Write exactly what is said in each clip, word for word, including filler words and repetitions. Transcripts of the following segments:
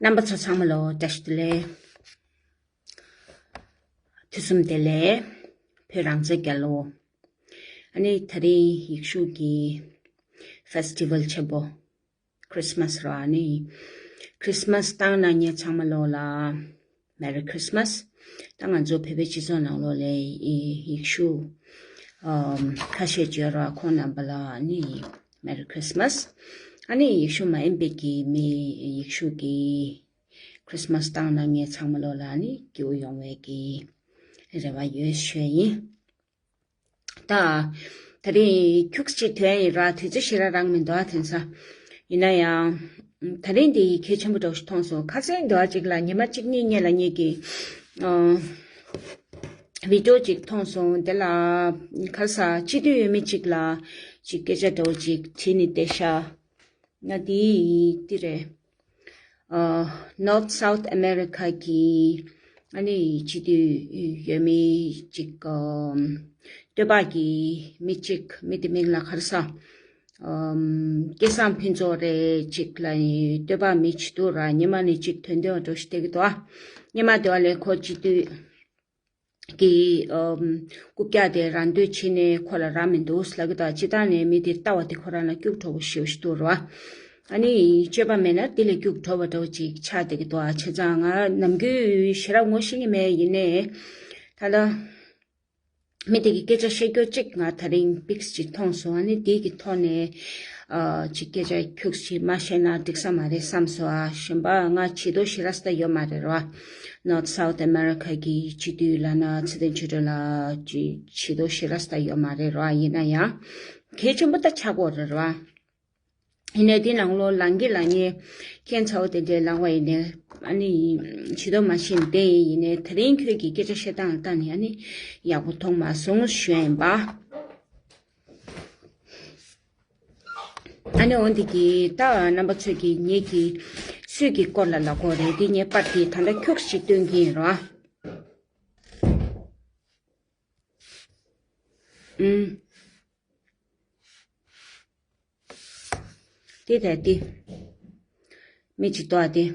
རྣམ་པ་ཚོ་ཚང་མ་ལ་བཀྲ་ཤིས་བདེ་ལེགས། དུས་གསུམ་བདེ་ལེགས། བོད་རང་བཙན་རྒྱལ་ལོ། ཨ་ནི་དེ་རིང་ཡེ་ཤུ་གི་ཕེ་སི་ཊི་ཝལ་ཆེན་པོ་ཁྲི་སི་མ་སི་ར། ཨ་ནི་ཁྲི་སི་མ་སི་བཏང་གནང་མཁན་ཚང་མ་ལོ་ལ་Merry Christmas། ད་ང་ཚོ་བོད་པའི་སྤྱི་ཚོགས་ནང་ལོགས་ལ་ཡེ་ཤུ་ཨམ་ཁ་ཤས་ཅིག་ཡོད་ར། ཁོང་རྣམ་པ་ལ་ཨ་ནི་Merry Christmas། ཨ་ནི་ཡེ་ཤུ་མ་ཡིན་པའི་གི་མི་ཡེ་ཤུ་གི་ཁྲི་སི་མ་སི་བཏང་གནང་མཁན་ཚང་མ་ལོ་ལ་ཨ་ནི་སྐྱིད་པོ་ཡོང་བའི་གི་རེ་བ་ཡོད་ཞུ་ཡིན། ད་དེ་རིང་ཁྱུག་ཅིག་ཐོན་ཡིན་ར། དུས་ཚོད་ཞེ་དྲག་རག་མི་འདུག་ཨ། དེང་སང་ཡིན་ན་ཡང་དེ་རིང་འདི་གལ་ཆེན་པོ་འདྲ་བོ་ཞིག་མཐོང་སོང་། ཁ་སང་འདུག་ཨ། ཅིག་ལ་ཉི་མ་གཅིག་གཉིས་སྔོན་ལ་ངེད་ཀྱི་ཨ་བི་ཌི་ཡོ་ཅིག་མཐོང་སོང་། དེ་ལ་ཁ་ས་སྤྱི་འཐུས་ཡོད་མི་ཅིག་ལ་ཅིག་སྐད་ཆ་འདྲ་བོ་ཅིག་དྲིས་ནས་བསྡད་ཤག་ང་དེ་དེ་རེད། ཨ་North South America གི་ཨ་ནི་སྤྱི་འཐུས་ཡོད་མི་ཅིག་ཨམ་སྟོད་པ་གི་མི་ཅིག་མི་དེ་མིང་ལ་ག་རེ་ཟ། ཨམ་སྐལ་བཟང་ཕུན་ཚོགས་རེད། ཅིག་ལ་སྟོད་པ་མི་ཅིག་འདུག་ར། སྔོན་མ་ནས་ཅིག་དོན་དོན་འགྲོ་ཞིག་བསྡད་ཀྱི་འདུག་ཨ། སྔོན་མ་དེ་བ་ལས་ཁོ་སྤྱི་འཐུས་ཀྱི་ཨམ་རྐུབ་བཀྱག་དེ་རང་འདོད་བྱས་ནས་ཁོ་ལ་རག་མི་འདུག་ལབ་ཀྱི་འདུག་སྤྱིར་བཏང་ནས་མི་དེ་ལྟ་བ་དེ་ཁོ་རང་ལ་སྐྱུག་བྲོ་བོ་ཞེ་པོ་ཞིག་འདུག་ར། ཨ་ནི་སྤྱོད་པ་མེད་ན་དེ་ལས་སྐྱུག་བྲོ་བ་འདྲ་བོ་ཅིག་ཆགས་བསྡད་ཀྱི་འདུག་ཨ། བྱས་ཙང་ང་ནམ་རྒྱུན་ཞེ་དྲག་ངོ་ཤེས་ཀྱི་མེད། ཡིན་ནའི་ད་ལྟ་མི་དེ་གི་སྐད་ཆ་བཤད་རྒྱུ་གཅིག་ང་དེ་རིང་པིག་ཅིག་མཐོང་སོང་། ཨ་ནི་དེ་གི་ཐོག་ནས་ཨ་ཅིག་སྐད་ཆ་ཁྱུག་ཅིག་མ་བཤད་ན་འགྲིག་ས་མ་རེད་བསམ་སོང་ཨ། གཞན་པ་ང་བྱེད་དོ་ཞེ་དྲག་ས་ད་ཡོད་མ་རེད་ར། North South America གི་སྤྱི་འཐུས་ལབ་ན་ཚེ་བརྟན་ཆོས་སྒྲོན་ལགས་ཀྱི་བྱེད་དོ་ཞེ་དྲག་ས་ད་ཡོད་མ་རེད་ར། ཡིན་ན་ཡང་གལ་ཆེན་པོ་ད་ཆགས་ཀྱི་ཡོད་རེད་ར། ཡིན་ནའི་དེ་ནང་ལོགས་ལངས་ཀྱི་ལངས་ངེས་ཁྱད་མཚར་པོ་དེ་འདྲའི་ལངས་པ་ཡིན་ནའི་ཨ་ནི་ཇུས་གཏོགས་མ་ཤེས་ནས་བསྡད་ཡིན། ཡིན་ནའི་དེ་རིང་ཁྱོད་ཀྱི་སྐད་ཆ་བཤད་སྟངས་ལ་བལྟས་ནས་ཨ་ནི་ཡག་པོ་མཐོང་མ་སོང་ཞུ་ཡ་ཡིན་པ། ཨ་ནི་འོ་འདི་གི་ད་རྣམ་པ་ཚོས་ཀྱི་ངེད་ཀྱི་སུས་ཀྱི་སྐོར་ལ་ལབ་དགོས་རེད། དེ་ངས་པར་དེ་ད་ལྟ་ཁྱུག་ཅིག་སྟོན་གྱི་ཡིན་རོ། ཨུམ། དེ་ད་དེ། མི་གཅིག་ཏོ་ཨ་དེ།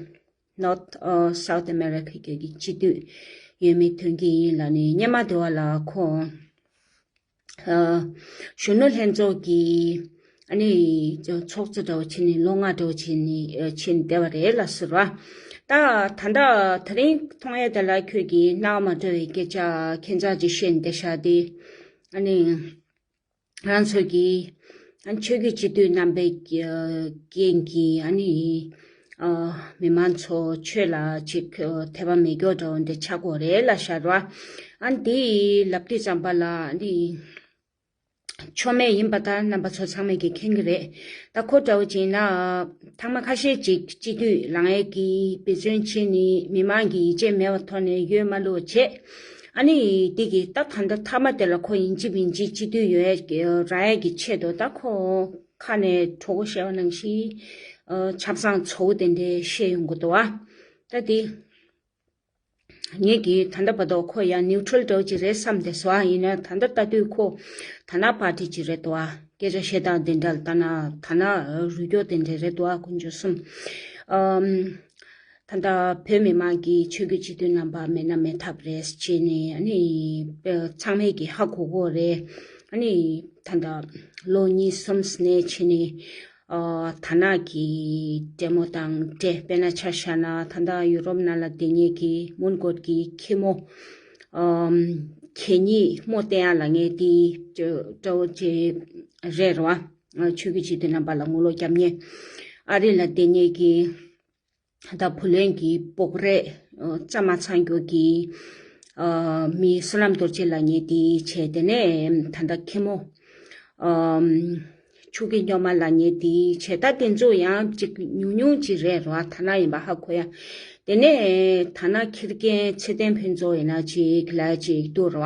North ཨ་South America གི་སྤྱི་འཐུས་ཡོད་མི་ཐོན་གྱི་ཡིན་ལབ་ནས་སྔོན་མ་དེ་བ་ལ་ཁོ། ཨ་གཞོན་ནུ་ལྷན་ཚོགས་ཀྱི་ཨ་ནི་ཚོགས་གཙོ་འདྲ་བོ་བྱས་ནས་ལོ་ལྔ་འདྲ་བོ་བྱས་ནས་ཨ་བྱས་ནས་བསྡད་པ་རེད་ལ་ཟེར་བ། ད་ད་ལྟ་དེ་རིང་མཐོང་ཡས་དེ་ལ་ཁྱོད་ཀྱིས་སྣང་བ་མ་འགྲོ་བའི་སྐད་ཆ་ཁྱད་མཚར་ཅིག་བཤད་བསྡད་ཤག་དེ། ཨ་ནི། ང་ཚོ་གི་ཨ་ཆོས་བརྒྱུད་སྤྱི་འཐུས་རྣམ་པའི་རྐྱེན་གྱིས་ཨ་ནི་ཨ་མི་མང་ཚོ་ཆོས་ལ་ཅིག་དད་པ་མེད་མཁན་འདྲ་བོ་འདི་ཆགས་ཀྱི་ཡོད་རེད་ལབ་ཤག་ར། ཨ་འདི་ལབ་དུས་ཙམ་པ་ལ་ཨ་ནི་ཆོ་མེད་ཡིན་པ་ད་རྣམ་པ་ཚོ་ཚང་མས་ཀྱིས་མཁྱེན་གྱི་རེད། ད་ཁོ་འདྲ་བོ་ཅིག་ཡིན་ན་ཐེངས་མ་ཁ་ཤས་ཅིག་སྤྱི་འཐུས་ལངས་ཡས་ཀྱི་འབད་བརྩོན་བྱས་ནས་མི་མང་གི་ཡིད་ཆེས་མེད་པའི་ཐོག་ནས་འོས་མ་བླུགས་བྱས། ཨ་ནི་དེ་གི་ད་ད་ལྟ་མཐའ་མ་དེ་ལ་ཁོ་ཡིན་གཅིག་མིན་གཅིག་སྤྱི་འཐུས་ཡོང་ཡས་ཀྱི་རག་ཡས་ཀྱི་ཆེད་དུ་ད་ཁོ་ཁ་ནས་གྲོགས་པོ་བཤད་པ་ནང་བཞིན་ཨ་ཆབ་གསང་ཚོ་བོ་དེ་འདྲའི་བཤད་ཡོང་གི་འདུག་བ། ད་དེ་ངས་ཀྱི་ད་ལྟ་བར་དུ་ཁོ་ཡང་ནིའུ་ཊྲལ་འདྲ་བོ་ཅིག་རེད་བསམ་བསྡད་སོང་། ཡིན་ན་ད་ལྟ་ལྟ་དུས་ཁོ་ད་ནང་པར་ཊི་ཅིག་རེད་འདུག་བ། སྐད་ཆ་བཤད་སྟངས་དེ་འདྲ་ལ་ལྟ་ན་ད་ནང་རུལ་རྒྱུ་དེ་འདྲ་རེད་འདུག་བ། དཀོན་མཆོག་གསུམ། ཨམ། ད་ལྟ་བོད་མི་མང་གི་ཆོས་བརྒྱུད་སྤྱི་འཐུས་རྣམ་པ་མེད་ན་མེད་ཐབས་རེད་ཅེས་ནས་ཨ་ནི་ཚང་མས་ཀྱི་ཧ་གོ་གོ་རེད། ཨ་ནི་ད་ལྟ་ལོ་གཉིས་གསུམ་ནས་ཕྱིན་ནས་ཨ་ད་ནང་གི་འབྲེལ་མོ་དང་འབྲེལ་དཔེར་ན་ཆ་བཞག་ན་ད་ལྟ་ཡུ་རོབ་ནང་ལ་བསྡད་མཁན་གྱི་མོན་གྷོ་གི་ཁྱི་མོ་ཨམ་གད་སྙིགས་སྨོ་བསྟེན་ཡ་ལབ་མཁན་དེ་འདྲ་བོ་ཅིག་རེད་རོ། ཆོས་བརྒྱུད་སྤྱི་འཐུས་རྣམ་པ་ལ་ངོ་ལོག་རྒྱབ་མཁན། ཨ་རི་ལ་བསྡད་མཁན་གྱི་ད་བུ་ལོན་གྱི་སྤོག་རས་རྩ་མ་ཚང་རྒྱུ་གི་མི་བསོད་ནམས་རྡོ་རྗེ་ལབ་མཁན་དེ་བྱས། དེ་ནས་ད་ལྟ་ཁྱི་མོ་ཆུ་ཀི་སྨྱོན་མ་ལབ་མཁན་དེ་བྱས། ད་དེ་ཚོ་ཡང་ཅིག་ཉུང་ཉུང་ཅིག་རེད་རོ། ད་ནང་ཡིན་པ་ཧ་གོ་ཡ། དེ་ནས་ད་ནང་ཁྱི་རྒན་ཚེ་བརྟན་ཕུན་ཚོགས་ཡིན་ན་ཅིག་ལ་ཅིག་འདུག་རོ།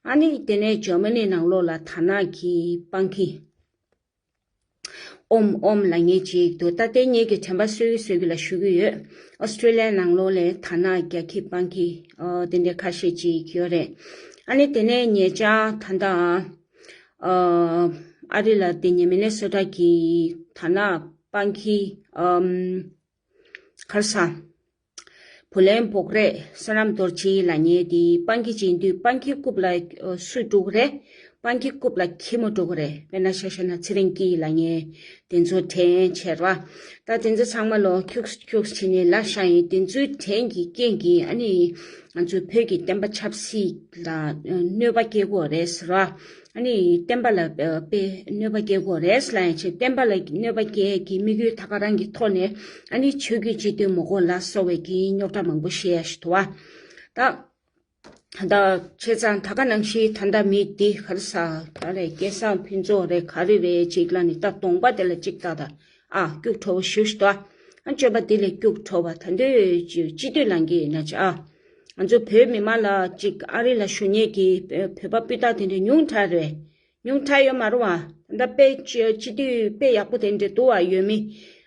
ཨ་ནི་དེ་ནས་ཇར་མ་ནི་ནང་ལོགས་ལ་ད་ནང་གི་སྤང་ཁྱི། ཨོམ་ཨོམ་ལབ་མཁན་ཅིག་འདུག་ད་ལྟའི་ངེད་ཀྱི་དྲན་པ་གསོས་ཀྱི་གསོས་ཀྱི་ལ་ཞུ་གི་ཡོད། ཨོ་སི་ཀྲི་ལི་ཡ་ནང་ལོགས་ལ་ད་ནང་རྒྱ་ཁྱི་སྤང་ཁྱི་ཨོ་དེ་འདྲ་ཁ་ཤས་ཅིག་ཡོད་རེད། ཨ་ནི་དེ་ནས་ཉེ་ཆར་ད་ལྟ་ཨ་ཨ་རི་ལ་དེ་ཉེ་མི་ནེ་སོ་ཊ་གི་ད་ནང་སྤང་ཁྱི་ཨམ་ ག་རེ་ཟ། བུ་ལོན་འབོག་རེས་བསོད་ནམས་རྡོ་རྗེ་ལབ་མཁན་དེ་སྤང་གི་བྱེད་དུས་སྤང་གི་རྐུབ་ལ་ཨ་སུ་འགྲོ་གི་རེད། སྤང་གི་རྐུབ་ལ་ཁྱི་མོ་འགྲོ་གི་རེད། དཔེར་ན་ཆ་བཞག་ན་ཚེ་རིང་སྐྱིད་ལབ་མཁན་དེ་ཚོ་དྲན་བྱས་ར། ད་དེ་ཚོ་ཚང་མ་ལོ་ཁྱུག་ཁྱུག་བྱས་ནས་ལ་ཤ་ཡིན། དེ་ཚོའི་དྲན་གྱི་རྐྱེན་གྱིས་ཨ་ནི་ང་ཚོའི་བོད་ཀྱི་བསྟན་པ་ཆབ་སྲིད་ལ་གནོད་པ་སྐྱེལ་གྱི་ཡོད་རེད་ཟེར་བ། ཨ་ནི་བསྟན་པ་ལ་དཔེ་གནོད་པ་སྐྱེལ་གྱི་ཡོད་རེད་ལབ་ཡང་ཆེ། བསྟན་པ་ལ་གནོད་པ་སྐྱེལ་གྱི་དམིགས་ཡུལ་ད་ག་རང་གི་ཐོག་ནས་ཨ་ནི་ཆོས་བརྒྱུད་སྤྱི་འཐུས་མ་དགོས་ལ་སོགས་པའི་གི་རྙོག་དྲ་མང་པོ་བཤད་ཡ་ཞིག་འདུག་བ། ད་ད་བྱས་ཙང་ད་ག་ནང་བཞིན་ད་ལྟ་མི་འདི་ག་རེ་ཟ། ད་རེ་སྐལ་བཟང་ཕུན་ཚོགས་རེད། ག་རེ་རེད་ཅིག་ལ་ནི་ད་གདོང་པ་དེ་ལ་ཅིག་ལྟ་ད། ཨ་སྐྱུག་བྲོ་བོ་ཞུ་ཞུ་ད། ཨ་སྤྱོད་པ་དེ་ལས་སྐྱུག་བྲོ་བ། ད་འདོད་ཅིག་སྤྱི་འཐུས་ལངས་ཀྱི་ཡིན་ན་ཅི་ཨ། ང་ཚོ་བོད་མི་མང་ལ་ཅིག་ཨ་རི་ལ་བཞུགས་མཁན་གྱི་བོད་པ་སྤུས་དག་དེ་འདྲ་ཉུང་དྲགས་རེད། ཉུང་དྲགས་ཡོད་མ་རེད་བ། ད་ལྟ་དཔེ་སྤྱི་སྤྱི་འཐུས་དཔེ་ཡག་པོ་དེ་འདྲ་འདུག་བ་ཡོད་མི།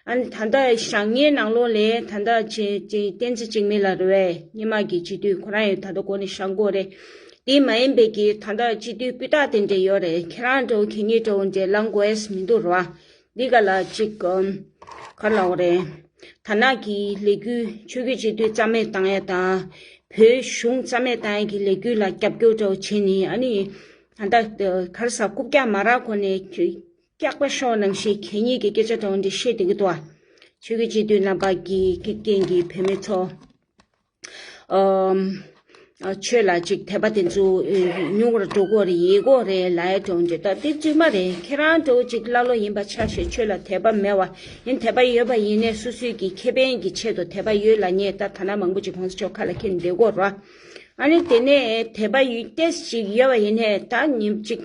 ཨ་ནི་ད་ལྟ་བཞེངས་མཁན་ནང་ལོགས་ལས་ད་ལྟ་ཅི་ཅི་བསྟན་འཛིན་འཇིགས་མེད་ལགས་རེད་བས། སྔོན་མ་གི་སྤྱི་འཐུས་ཁོ་རང་ཡང་ད་ལྟ་འགོ་ནས་བཞེངས་གི་ཡོད་རེད། དེ་མ་ཡིན་པའི་གི་ད་ལྟ་སྤྱི་འཐུས་སྤུས་དག་དེ་འདྲ་ཡོད་རེད། ཁྱེད་རང་འདྲ་བོ་ཁྱེད་གཉིས་འདྲ་བོ་འདྲ་ལངས་དགོས་ཡས་མི་འདུག་ར། འདི་ག་ལ་ཅིག་ཨམ། ག་རེ་ལབ་དགོས་རེད། ད་ནང་གི་ལས་འགུལ་ཆོས་བརྒྱུད་སྤྱི་འཐུས་རྩ་མེད་བཏང་ཡ་དང་། བོད་གཞུང་རྩ་མེད་བཏང་ཡ་གི་ལས་འགུལ་ལ་རྒྱབ་སྐྱོར་འདྲ་བོ་བྱས་ནས་ཨ་ནི། ད་ལྟ་ག་རེ་ཟ། རྐུབ་བཀྱག་མ་རག་གོང་ནས་སྐྱག་པ་ཤོར་ནང་བཞིན་གད་སྙིགས་ཀྱི་སྐད་ཆ་འདྲ་བོ་འདི་བཤད་བསྡད་ཀྱི་འདུག་བ། ཆོས་བརྒྱུད་སྤྱི་འཐུས་རྣམ་པ་གི་གི་རྐྱེན་གྱིས་བོད་མི་ཚོ། ཨམ། ཆོས་ལ་ཅིག་དད་པ་དེ་ཚོ་ཨེ་ཉུང་རུ་འགྲོ་གི་རེད། ཡལ་གྱི་རེད་ལབ་ཡ་འདྲ་བོ་འདི་ད་འདི་རྫུན་མ་རེད། ཁྱེད་རང་འདྲ་བོ་ཅིག་ཀླ་ཀློ་ཡིན་པ་ཆ་ཤས། ཆོས་ལ་དད་པ་མེད་པ་ཡིན། དད་པ་ཡོད་པ་ཡིན་ནའི་སོ་སོའི་གི་ཁེ་ཕན་གྱི་ཆེད་དུ་དད་པ་ཡོད་ལབ་མཁན་ད་ད་ནང་མང་པོ་ཅིག་གོང་ས་མཆོག་ཁ་ལ་འཁྱེར་བསྡད་ཀྱི་ཡོད་རེད་བ། ཨ་ནི་དེ་ནས་དད་པ་ཡོད་ཏོག་ཙམ་ཅིག་ཡོད་པ་ཡིན་ནའི་ད་ཉིན་གཅིག་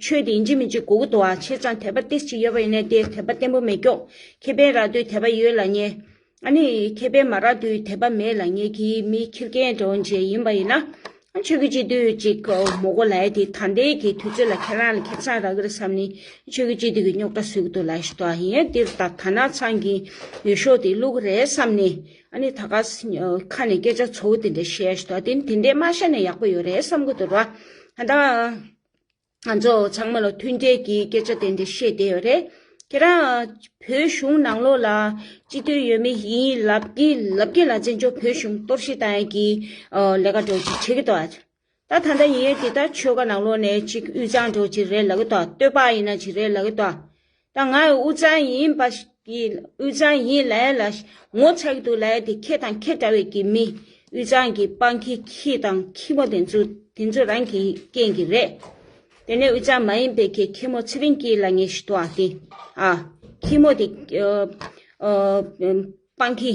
ཆོས་དེ་ཡིན་གཅིག་མིན་གཅིག་དགོས་ཀྱི་འདུག་བ། བྱས་ཙང་དད་པ་ཏོག་ཙམ་ཅིག་ཡོད་པ་ཡིན་ནའི་དེ་དད་པ་བརྟན་པོ་མེད་ཀྱོག་ཁེ་ཕན་རག་དུས་དད་པ་ཡོད་ལབ་མཁན། ཨ་ནི་ཁེ་ཕན་མ་རག་དུས་དད་པ་མེད་ལབ་མཁན་གྱི་མི་ཁྱི་རྒན་འདྲ་བོ་ཅིག་ཡིན་པ་ཡིན་ན། ཨ་ཆོས་བརྒྱུད་སྤྱི་འཐུས་ཅིག་མ་དགོས་ལབ་ཡ་དེ་ད་ལྟའི་གི་དུས་ཚོད་ལ་ཁྱེད་རང་ལ་ཁེ་བཟང་རག་གི་རེད་བསམ་ནས་ཆོས་བརྒྱུད་སྤྱི་འཐུས་ཀྱི་རྙོག་དྲ་བཟོ་གི་འདུག་ལབ་ཞིག་འདུག་ཡིན་ཡང་དེར་ད་ད་ནང་ཚང་གི་འོས་ཤོག་དེ་བླུག་གི་རེད་བསམ་ནས། ཨ་ནི་ད་ག་ས་ཁ་ནས་སྐད་ཆ་ཚོ་བོ་དེ་འདྲ་བཤད་ཞིག་འདུག་དེ་དེ་འདྲའི་མ་བཤད་ན་ཡག་པོ་ཡོད་རེད་བསམ་གི་འདུག་ར། ད་ང་ཚོ་ཚང་མ་ལ་མཐུན་འབྲེལ་གྱི་སྐད་ཆ་དེ་འདྲ་བཤད་བསྡད་ཡོད་རེད། ཁྱེད་རང་བོད་གཞུང་ནང་ལོགས་ལ་སྤྱི་འཐུས་ཡོད་མི་ཡིན་ལབ་ཀྱི་ལབ་ཀྱི་ལ་བཙན་བྱོལ་བོད་གཞུང་གཏོར་བཤིག་བཏང་ཡ་གི་ལས་ཀ་འདྲ་བོ་ཅིག་བྱེད་ཀྱི་འདུག་ད་ད་ལྟ་ཡིན་ཡོད་དེ་ད་ཆོལ་ཁ་ནང་ལོགས་ནས་ཅིག་དབུས་གཙང་འདྲ་བོ་ཅིག་རེད་ལབ་ཀྱི་འདུག་སྟོད་པ་ཡིན་ན་ཅིག་རེད་ལབ་ཀྱི་འདུག་ད་ང་དབུས་གཙང་ཡིན་པ་ཞིག་གིས་དབུས་གཙང་ཡིན་ལབ་ཡ་ལ་ངོ་ཚ་གི་འདུག་ལབ་ཡ་དེ་ཁྱེད་དང་ཁྱེད་འདྲ་བའི་གི་མི་དབུས་གཙང་གི་སྤང་ཁྱི་ཁྱི་དང་ཁྱི་མོ་དེ་ཚོ་དེ་ཚོ་རང་གི་རྐྱེན་གྱིས་རེད། དེ་ནས་དབུས་གཙང་མ་ཡིན་པའི་གི་ཁྱི་མོ་ཚེ་རིང་སྐྱིད་ལབ་མཁན་ཞིག་འདུག་ཨ་དེ། ཨ་ཁྱི་མོ་དེ་ཨ་ཨ་སྤང་ཁྱི་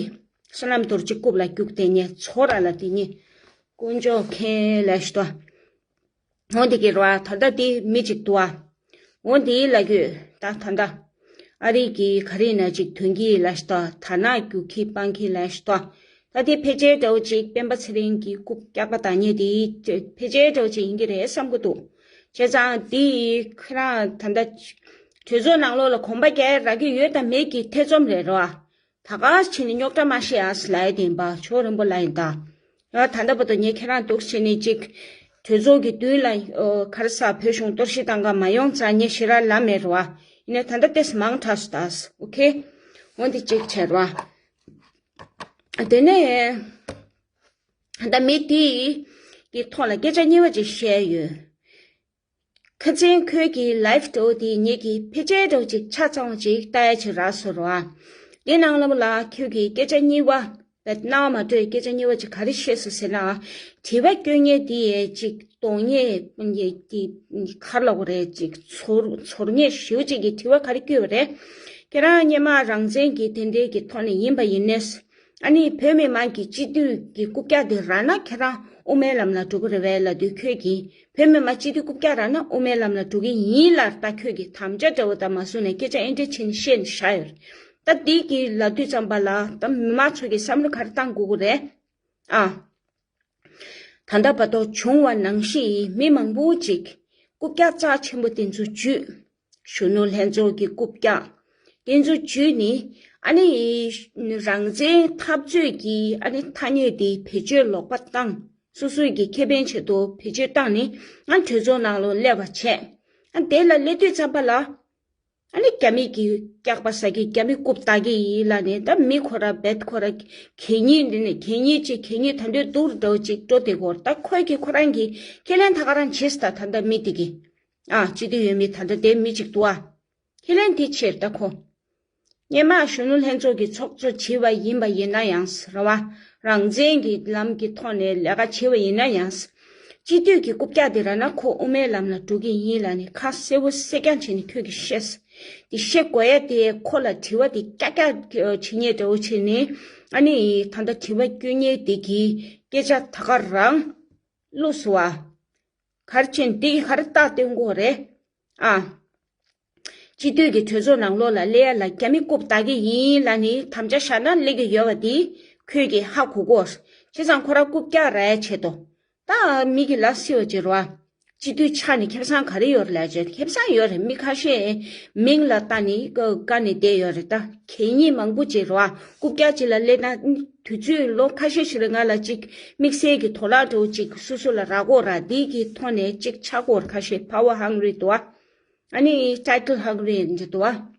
བསོད་ནམས་རྡོ་རྗེ་རྐུབ་ལ་རྒྱུག་དེ་ཉེ་ཚོ་ར་ལ་དེ་ཉེ་དཀོན་མཆོག་མཁྱེན་ལབ་ཞིག་འདུག་འོ་འདི་གི་ར་ད་ལྟ་དེ་མི་གཅིག་འདུག་ཨ། འོ་འདི་ལ་གྱོད་ད་ད་ལྟ་ཨ་རི་གི་ག་རེ་ན་ཅིག་དོན་གྱི་ལ་ཞིག་ད་ད་ན་རྒྱུག་ཁྱི་སྤང་ཁྱི་ལ་ཞིག་ད། ད་དེ་ཕལ་ཆེར་འདྲ་བོ་ཅིག་སྤེན་པ་ཚེ་རིང་གི་རྐུབ་བཀྱག་པ་དང་ཉེ་དེ་ཕལ་ཆེར་འདྲ་བོ་ཅིག་ཡིན་གྱི་རེད་བསམ་གྱི་འདུག་བྱས་ཙང་དེ་ཁྱེད་རང་ད་ལྟ་གྲོས་ཚོགས་ནང་ལོགས་ལ་གོམ་པ་རྒྱག་རག་གི་ཡོད་དང་མེད་ཀྱི་ཐེ་ཚོམ་རེད་རོ། ད་ག་ཕྱིན་ནས་རྙོག་དྲ་མ་བཤད་ཨ་ཟེར་ལབ་ཡ་དེ་ཡིན་པ་ཕྱོགས་རིན་པོ་ལ་ཡིན་ད། ཡང་ད་ལྟ་བར་དུ་ངས་ཁྱེད་རང་འདུག་བྱས་ནས་ཅིག་གྲོས་ཚོགས་ཀྱི་མདུན་ལ་ཨོ་ག་རེ་ཟ་བོད་གཞུང་གཏོར་བཤིག་བཏང་ག་མ་ཡོང་ཙང་ངས་ཞེ་དྲག་ལབ་མེད་རོ། ཡིན་ནའི་ད་ལྟ་ཏེས་མང་དྲགས་སུ་ད། ཨོ་ཁེ། འོ་འདི་ཅིག་བྱས་རོ། དེ་ནས་ད་མི་དེ་གི་ཐོག་ལ་སྐད་ཆ་གཉིས་པ་ཅིག་བཤད་ཡོད། ཁ་སང་ཁོས་ཀྱི་ལའིབ་འདྲ་བོ་དེ་ངེད་ཀྱི་ཕལ་ཆེར་འདྲ་བོ་ཅིག་ཆ་ཚང་བ་ཅིག་ལྟ་ཡ་ཅིག་རག་སོང་རོ་ཨ། དེ་ནང་ལ་མོ་ལ་ཁྱོད་ཀྱི་སྐད་ཆ་གཉིས་པ་བེད་ནང་མ་སྤྲོད་སྐད་ཆ་གཉིས་པ་ཅིག་ག་རེ་བཤད་སོང་ཟེར་ན། དྲི་བ་སྐྱོན་མཁན་དེ་ཡས་ཅིག་གཏོང་མཁན་དེ་གར་ལ་གོ་རེད་ཅིག་ཚོར་ཚོར་མཁན་ཞེ་པོ་ཅིག་གིས་དྲི་བ་ག་རེ་བསྐྱོན་པ་རེད། ཁྱེད་རང་སྔོན་མ་རང་བཙན་གྱི་དེ་འབྲེལ་གྱི་ཐོག་ནས་ཡིན་པ་ཡིན་ནས། ཨ་ནི་བོད་མི་མང་གི་སྤྱི་འཐུས་ཀྱི་རྐུབ་བཀྱག་དེ་རག་ན་ཁྱེད་རང་དབུ་མའི་ལམ་ལ་འགྲོ་གི་རེད་པས་ལབ་དུས་ཁྱོད་ཀྱིས་བོད་མི་མང་སྤྱི་འཐུས་རྐུབ་བཀྱག་རག་ན་དབུ་མའི་ལམ་ལ་འགྲོ་གི་ཡིན་ལབ་ད་ཁྱོད་ཀྱིས་དམ་བཅའ་འདྲ་བོ་དང་མ་བཟུང་ནས་སྐད་ཆ་ཨེ་འདྲ་བྱས་ནས་བཤད་ནས་བཞག་ཡོད་རེད། ད་འདི་གི་ལབ་དུས་ཙམ་པ་ལ་ད་མི་མང་ཚོ་གིས་བསམ་བློ་ག་རེ་བཏང་དགོས་ཀྱི་རེད་ཨ། ད་ལྟ་བར་དུ་བྱུང་བ་ནང་བཞིན་མི་མང་པོ་ཅིག་རྐུབ་བཀྱག་རྩ་ཆེན་པོ་དེ་ཚོ་འཇུས། གཞོན་ནུ་ལྷན་ཚོགས་ཀྱི་རྐུབ་བཀྱག་དེ་ཚོ་འཇུས་ནས་ཨ་ནི་རང་བཙན་འཐབ་རྩོད་ཀྱི་ཨ་ནི་ཐ་སྙད་དེ་བེད་སྤྱོད་ལོག་པ་བཏང་། སོ་སོའི་གི་ཁེ་ཕན་ཆེད་དུ་བེད་སྤྱོད་བཏང་ནས་ཨ་གྲོས་ཚོགས་ནང་ལ་སླེབས་པ་བྱས། ཨ་དེ་ལ་སླེབས་དུས་ཙམ་པ་ལ། ཨ་ནི་རྒྱ་མི་གི་སྐྱག་པ་ཟ་གི་རྒྱ་མི་རྐུབ་བཏགས་གི་ཡིན་ལབ་ནས། ད་མི་ཁོ་ར་བེད་ཁོ་ར་གད་སྙིགས་འདི་ནས་གད་སྙིགས་ཅིག་གད་སྙིགས་ད་འདོད་སྡུག་རུ་འགྲོ་ཅིག་འགྲོ་དེ་གོ། ད་ཁོས་ཀྱི་ཁོ་རང་གི་ཁས་ལེན་ད་ག་རང་བྱེད་ད། ད་ད་མི་དེ་གི་ཨ་སྤྱི་འཐུས་ཡོད་མི་ད་ད་དེ་མི་ཅིག་འདུག་ཨ། ཁས་ལེན་དེ་ཕྱིར་ད་ཁོ། སྔོན་མ་གཞོན་ནུ་ལྷན་ཚོགས་ཀྱི་ཚོགས་གཙོ་བྱས་པ་ཡིན་པ་ཡིན་ན་ཡང་རེད་བ། རང་བཙན་གྱི་ལམ་གྱི་ཐོག་ནས་ལས་ཀ་བྱས་པ་ཡིན་ན་ཡང་། སྤྱི་འཐུས་ཀྱི་རྐུབ་བཀྱག་དེ་རག་ན་ཁོ་དབུ་མའི་ལམ་ལ་འགྲོ་གི་ཡིན་ལབ་ནས་ཁ་གསལ་པོ་གསལ་རྐྱང་བྱས་ནས་ཁོས་ཀྱི་བཤད། དེ་བཤད་དགོས་ཡ་དེ་ཁོ་ལ་དྲི་བ་དེ་ཀྱག་ཀྱག་བྱེད་མཁན་འདྲ་བོ་བྱས་ནས། ཨ་ནི་ད་ལྟ་དྲི་བ་བསྐྱོན་མཁན་དེ་གི་སྐད་ཆ་ད་ག་རང་ལོས་སོ་བ། ག་རེ་བྱས་ནས་དེ་གི་ག་རེ་རྟགས་སྟོན་དགོས་རེད་ཨ། སྤྱི་འཐུས་ཀྱི་གྲོས་ཚོགས་ནང་ལོགས་ལ་སླེབས་ཡ་ལ་རྒྱ་མི་རྐུབ་བཏགས་ཀྱི་ཡིན་ལབ་ནས་དམ་བཅའ་བཞག་ན་སླེབས་ཀྱི་ཡོད་པ་འདི་ཁོས་ཀྱིས་ཧ་གོ་གོ། བྱས་ཙང་ཁོ་རང་རྐུབ་བཀྱག་རག་ཡ་བྱེད་དོ། ད་མི་གི་ལ་སི་བ་བྱེད་རོ། སྤྱི་འཐུས་ཆགས་ནས་ཁེ་བཟང་ག་རེ་ཡོད་རེད་ལབ་བྱས། ཁེ་བཟང་ཡོད་རེད། མི་ཁ་ཤས་མིང་ལ་ལྟ་ནས་ཀ་ནས་བསྡད་ཡོད་རེད། ད་གད་སྙིགས་མང་པོ་བྱེད་རོ། རྐུབ་བཀྱག་ཅིག་ལ་སླེབས་ན་དུས་ཚོད་ལོ་ཁ་ཤས་ཤིག་རིང་ལ་ཅིག་དམིགས་བསལ་གྱི་དོ་ལག་འདྲ་བོ་ཅིག་སོ་སོ་ལ་རག་གོ་ར། འདི་གི་ཐོག་ནས་ཅིག་ཆགས་གོ་ར། ཁ་ཤས་power hungry་འདུག་བ། ཨ་ནི་title hungry་འདི་འདུག་བ།